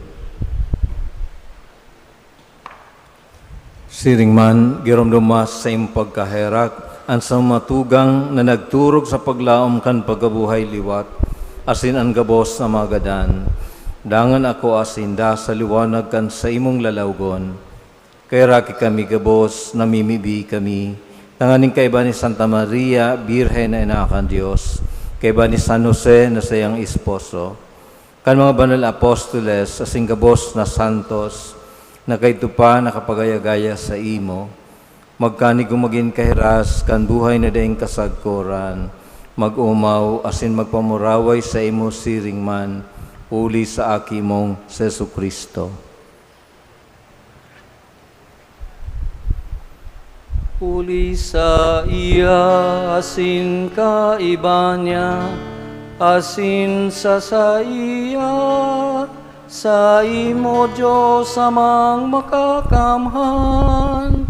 Siring man, giromdoma sa saimong pagkaherak an samong mga tugang na nagturog sa paglaom kan pagkabuhay liwat, asin an gabos na mga gadan. Dangan akoa sinda sa liwanag kan saimong lalawgon. Kaheraki kami gabos, namimibi kami, tanganing kaiba ni Santa Maria, Birhen na ina kan Dios, kaiba ni San Jose na saiyang esposo, kan mga banal na apostoles asin gabos na santos na kaidto pa nakapagaya-gaya saimo, magkanigo magin kahiras kan buhay na daing kasagkoran, mag-omaw asin magpamuraway saimo siring man, huli sa Aki mong si Jesu-Cristo. Huli saiya, asin kaiba niya, asin sa saiya, saimo, Dios Amang Makakamhan,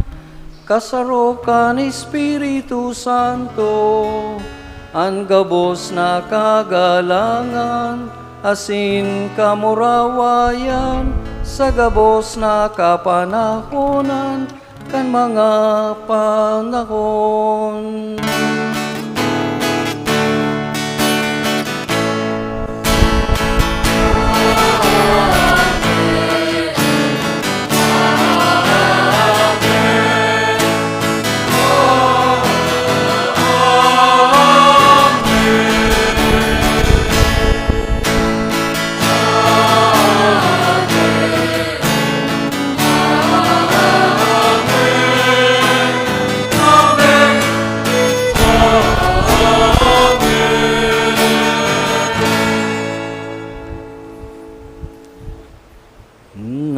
kasaro kan Espiritu Santo, an gabos na kagalangan asin kamurawayan sa gabos na kapanahonan kan mga panahon.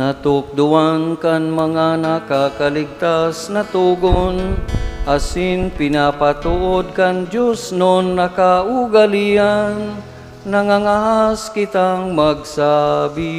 Natukdoan kan mga nakakaligtas na togon, asin pinapatood kan Dios non nakaugalean, nangangahas kitang magsabi.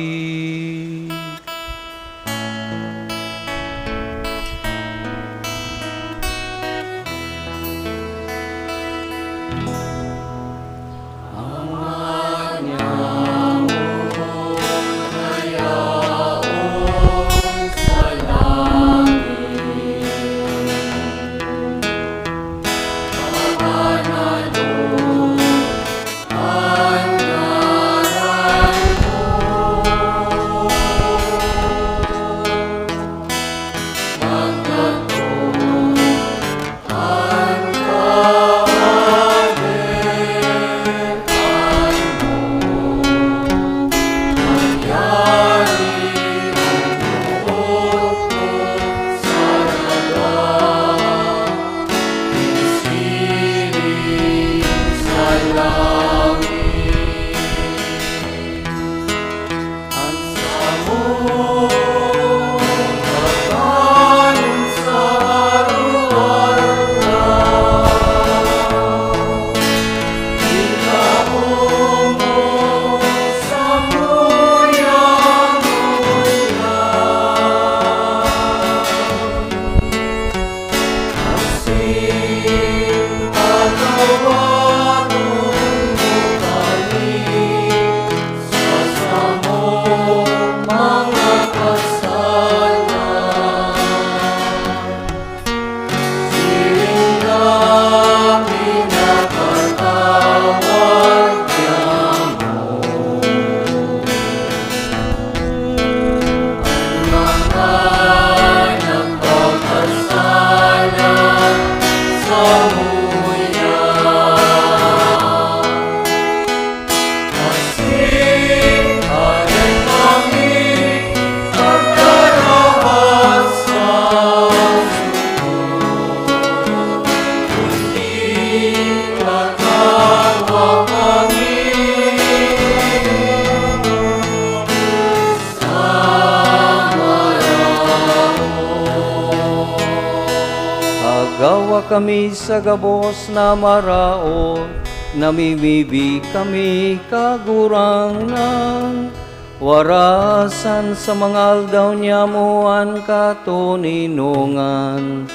Agawa kami sa gabos na maraot, namimibi kami, Kagurangnan. Warasan sa mga aldaw niamo an katoninongan,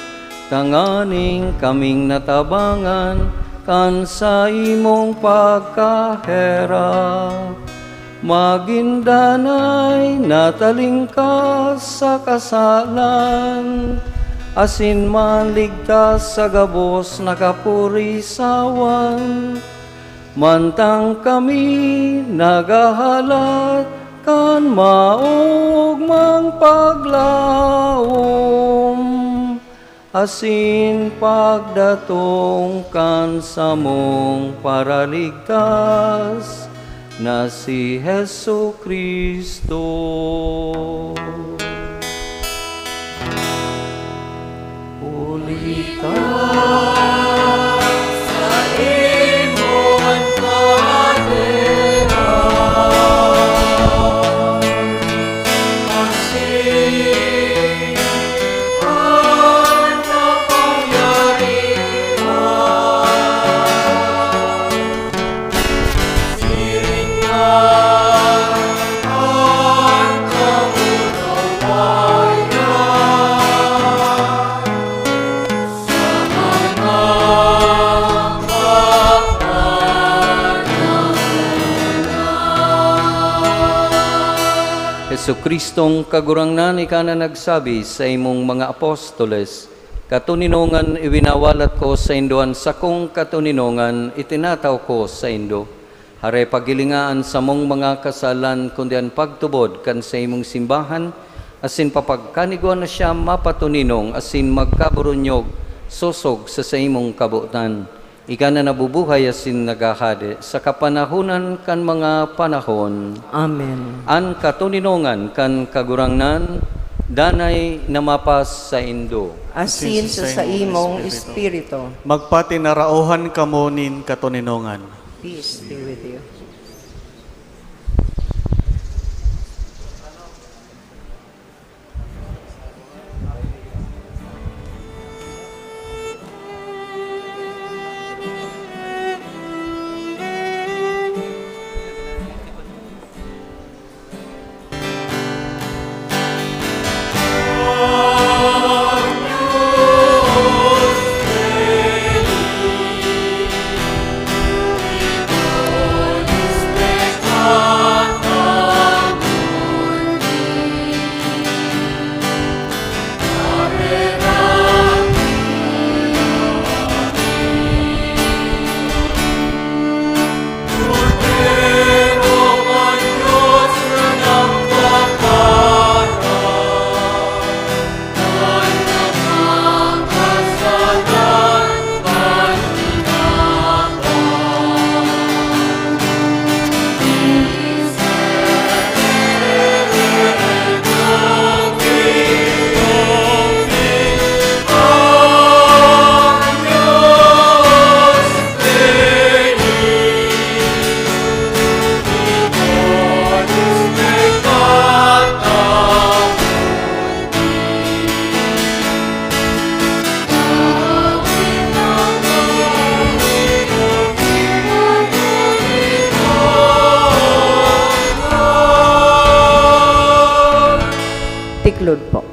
tanganing kaming natabangan kan saimong pagkaherak, magin danay, natalingkas sa kasalan, asin manligtas sa gabos na kapurisawan. Mantang kami naghahalat kan maogmang paglaom, asin pagdatong kan samong Paraligtas na si Jesu-Cristo. Huli ta sa imong kahadean, asin an kapangyarihan. Jesu-Cristong Kagurangnan, ika na nagsabi saimong mga apostoles, "Katoninongan, iwinawalat ko saindo an sakong katoninongan, itinataw ko saindo." Hare, paghilinga an samong mga kasalan, kundi an pagtubod kan saimong simbahan, asin papagkanigwa na siya mapatoninong asin magkaburunyog sosog sa saimong kabotan. Ika na nabubuhay asin naghahade sa kapanahonan kan mga panahon. Amen. An katoninongan kan Kagurangnan danay na mapas saindo. Asin sa saimong espiritu. Magpatinaraohan kamo nin katoninongan. Peace be with you. Tiklod po.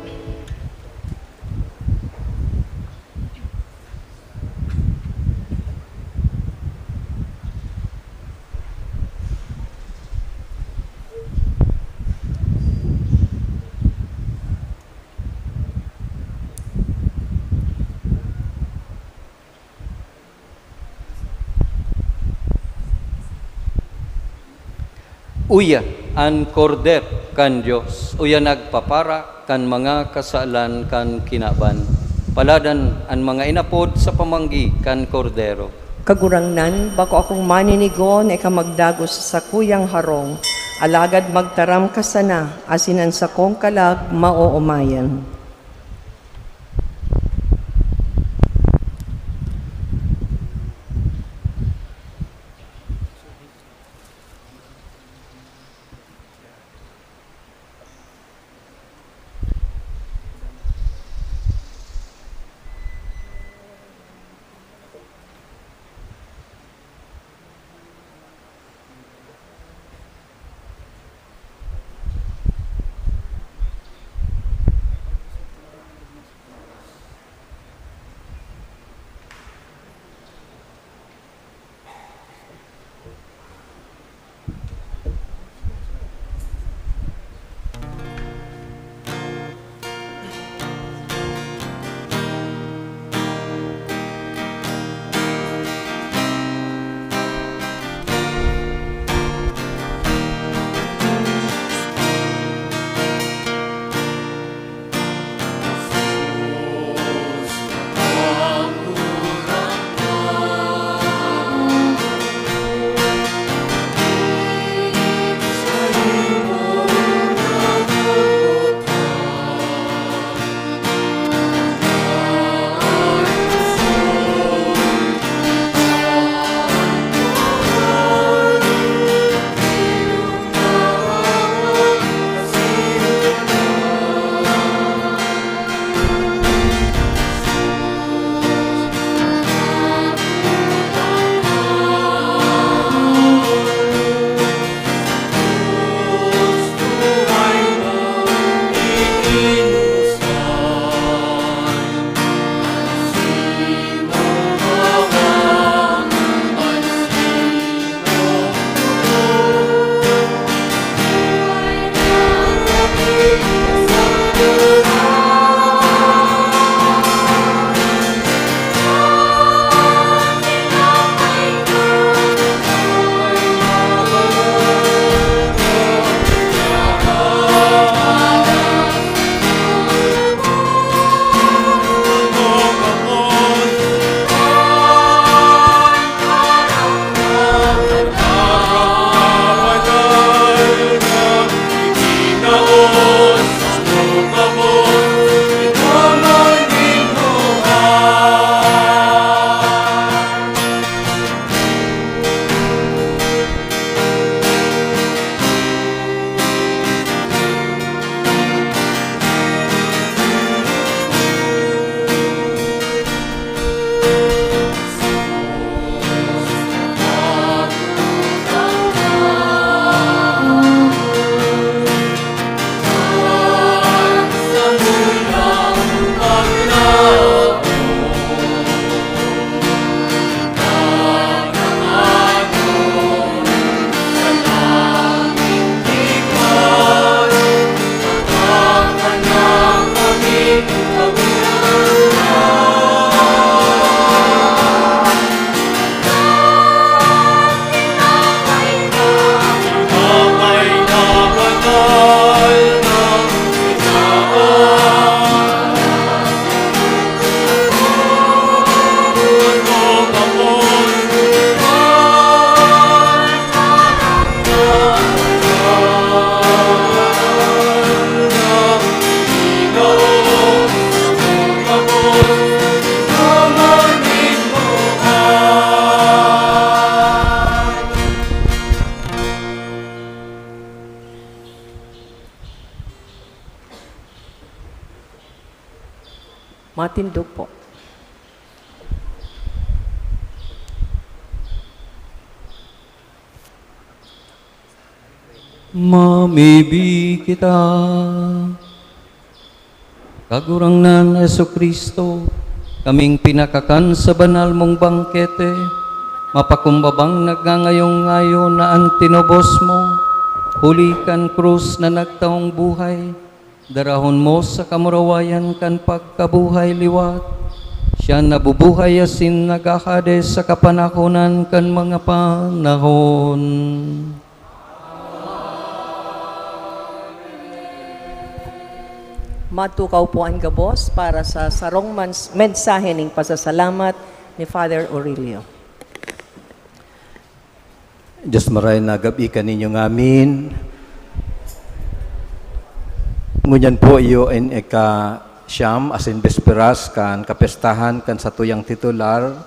Uya an Kordero kan Dios, uya nagpapara kan mga kasalan kan kinaban. Paladan an mga inapod sa pamanggi kan Kordero. Kagurangnan, bako akong maninigo na ika magdagos sa sakuyang harong, alagad magtaram ka sana, asin an sakong kalag maoomayan. Matindog po. Mamibi kita. Kagurangnan Jesu-Cristo, kaming pinakakan sa banal mong bangkete, mapakumbabang nagngangayo-ngayo na an tinubos mo, huli kan krus na nagtawong buhay, darahon mo sa kamurawayan kan pagkabuhay liwat. Siya nabubuhay asin naghahade sa kapanahonan kan mga panahon. Matukaw po an gabos para sa sarong mans-, mensahe ning pasasalamat ni Father Aurelio. Diyos maray na gab-i kaninyo ngamin. Ngunyan po iyo in ika-siyam asin besperas kan kapestahan kan satuyang titular,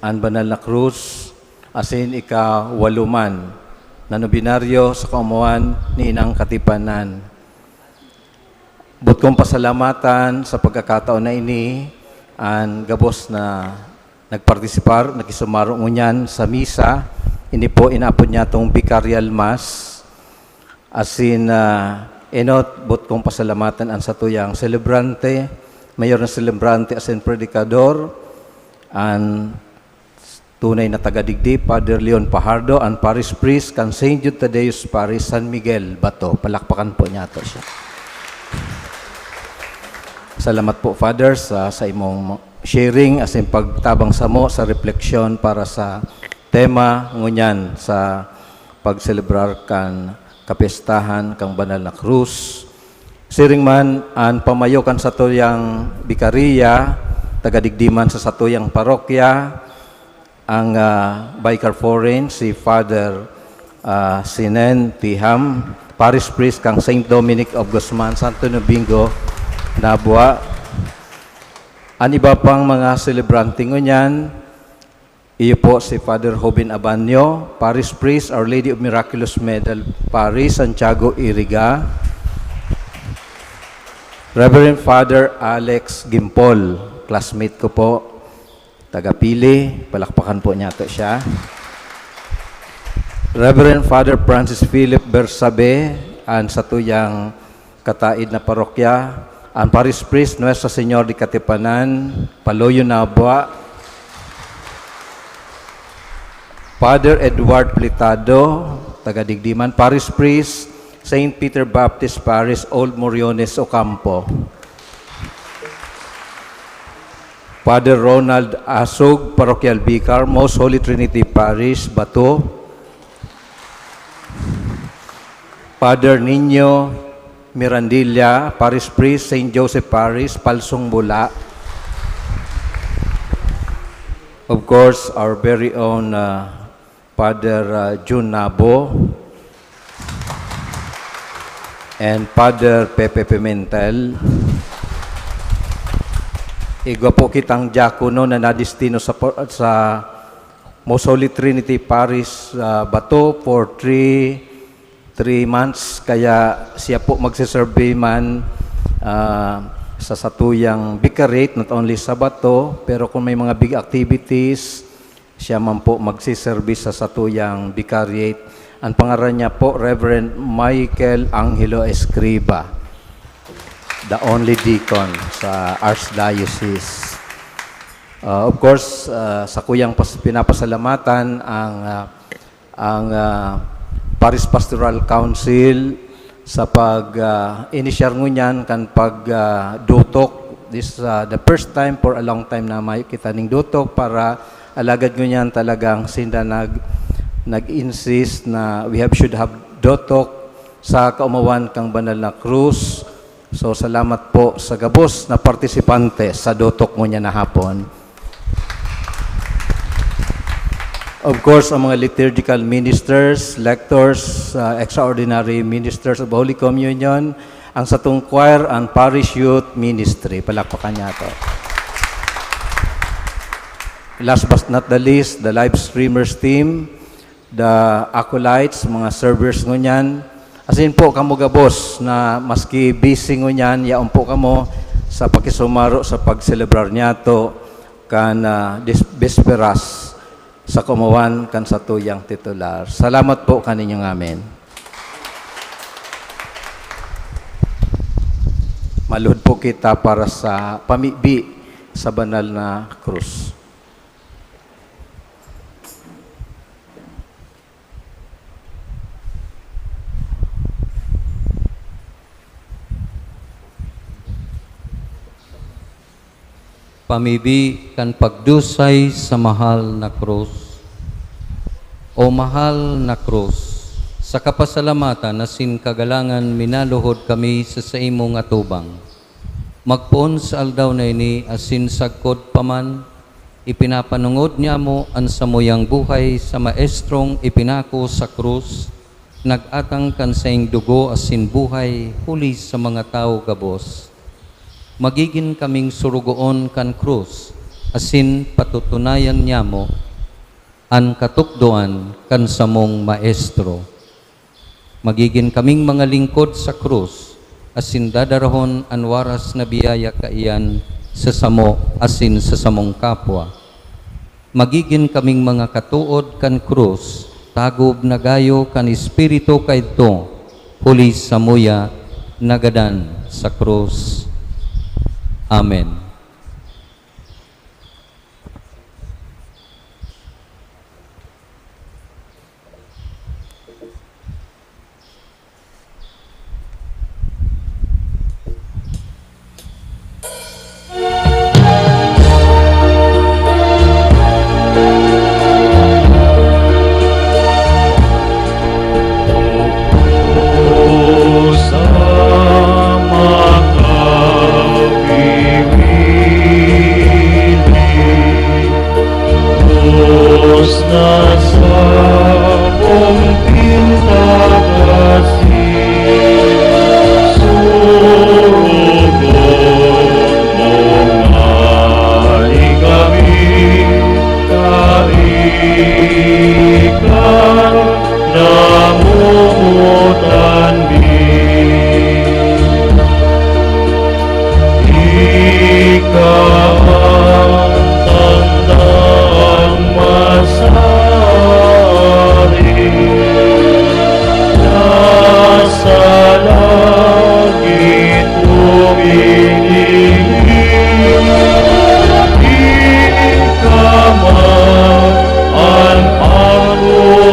an Banal na Krus, asin ika-walo man na nobinaryo sa kaomawan ni Inang Katipanan. Boot kong pasalamatan sa pagkakataon na ini an gabos na nagpartisipar, nakisumaro ngunyan sa misa. Ini po inaapod niyatong Vicarial Mass. Asin, ah, enot, boot kong pasalamatan an satuyang selebrante, mayor na selebrante asin predikador, an tunay na taga digdi, Father Leon Pajardo, an parish priest kan Saint Jude Thaddeus Parish, San Miguel, Bato. Palakpakan po niyato siya. Salamat po, Father, sa, sa imong sharing asin pagtabang samo sa refleksyon para sa tema ngunyan sa pagselebrar kan kapestahan kan Banal na Krus. Siring man an pamayo kan satuyang bikariya, taga digdi man sa satuyang parokya, ang, ah, Vicar Foreign, si Father, ah, Sinen Tiham, Parish Priest kan Saint Dominic of Guzman, Santo Domingo, Nabua. An iba pang mga selebrante ngunyan, iyo po si Father Jobin Abanyo, Parish Priest, Our Lady of Miraculous Medal Parish, Santiago, Iriga. Reverend Father Alex Gimpol, classmate ko po, taga Pili, palakpakan po niyato siya. Reverend Father Francis Philip Bersabe, an satuyang kataid na parokya, an Parish Priest, Nuestra Señor de Katipanan, Paloyo, Nabua. Father Edward Plitado, taga digdi man, Parish Priest, Saint Peter Baptist Parish, Old Moriones, Ocampo. Father Ronald Asog, Parokyal Vicar, Most Holy Trinity Parish, Bato. Father Nino Mirandilla, Parish Priest, Saint Joseph Parish, Palsong, Bula. Of course, our very own, uh, Father, uh, Jun Nabo and Father Pepe Pimentel. Igwa po kitang diakono na nadestino sa po-, sa Most Holy Trinity Parish, uh, Bato for three, three months. Kaya siya po magsiserve man, uh, sa satuyang vicariate, not only sa Bato, pero kung may mga big activities, siya man po magsiserbi sa satuyang vicariate. Ang pangaran niya po, Reverend Michael Angelo Escriba, the only deacon sa Archdiocese. Uh, of course, uh, sakuyang pas-, pinapasalamatan ang, uh, ang, uh, Parish Pastoral Council sa pag, uh, inisyar ngunyan kan pag, uh, dotok. This is, uh, the first time for a long time na may kita ning dotok para alagad ngunyan talagang sinda nag-, nag-insist na we have, should have dotok sa kaomawan kan Banal na Krus. So, salamat po sa gabos na partisipante sa dotok ngunyan na hapon. Of course, ang mga liturgical ministers, lectors, uh, extraordinary ministers of Holy Communion, ang satong choir, ang parish youth ministry. Palakpakan niyato. Last but not the least, the live streamers team, the acolytes, mga servers ngunyan. Asin po kamo gabos na maski busy ngunyan, yaon po kamo sa pakisumaro sa pagselebrar niyato kan, ah, dis-, bisperas sa kaomawan kan satuyang titular. Salamat po kaninyo ngamin. Maluhod po kita para sa pamibi sa banal na krus. Pamibi kan pagdusay sa mahal na krus. O mahal na krus, Sa kapasalamatan asin kagalangan minaluhod kami sa saimong atubang. Magpoon sa aldaw na ini asin sagkod pa man, ipinapanongod niamo an samuyang buhay sa maestrong ipinako sa krus, nag-atang kan saing dugo asin buhay huli sa mga tawo gabos. Magigin kaming surugoon kan krus asin patutunayan niamo an katukdoan kan samong Maestro. Magigin kaming mga lingkod sa krus asin dadarahon an waras na biyaya kaiyan sa samo asin sa samong kapwa. Magigin kaming mga katood kan krus, tagob na gayo kan Espiritu kaidto, huli samuya nagadan sa krus. Amen. Dos na sabong pintagasi, surugon mo ngani kami, kaika namomotan mi. Ika an tandang masari, na sa langit umiiling. Ika man an agoeni.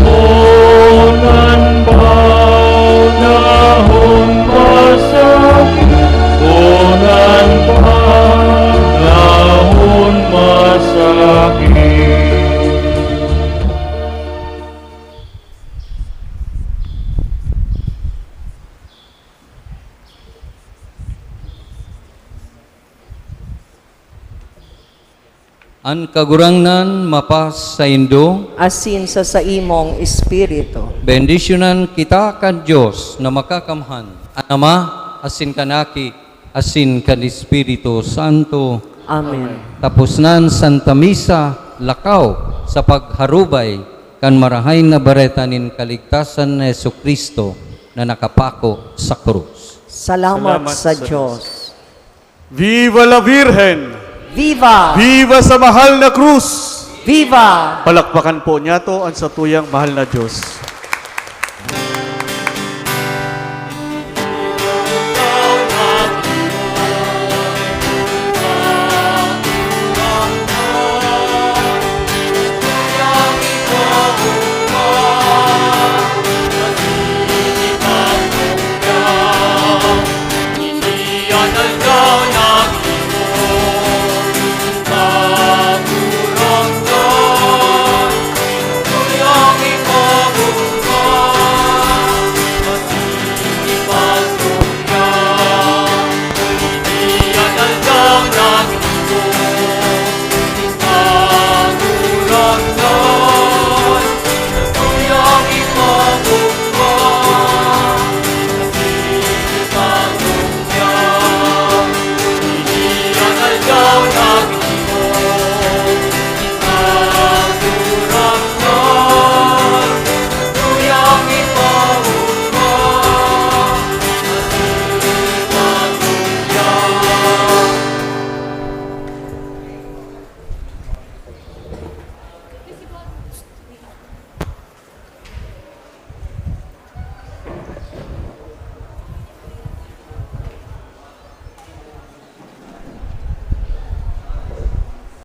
Kun an panahon masakit, kun an panahon masakit. An Kagurangnan mapasaindo. Asin sa saimong espiritu. Bendisyonan kita kan Dios na Makakamhan, an Ama, asin kan Aki, asin kan Espiritu Santo. Amen. Tapos na an Santa Misa, lakaw sa pagharubay kan Marahay na Bareta nin kaligtasan ni Jesu-Cristo na nakapako sa krus. Salamat Salamat sa sa Diyos. Diyos. Viva la Virgen! Viva! Viva sa mahal na krus! Viva! Palakpakan po niyato an satuyang mahal na Diyos.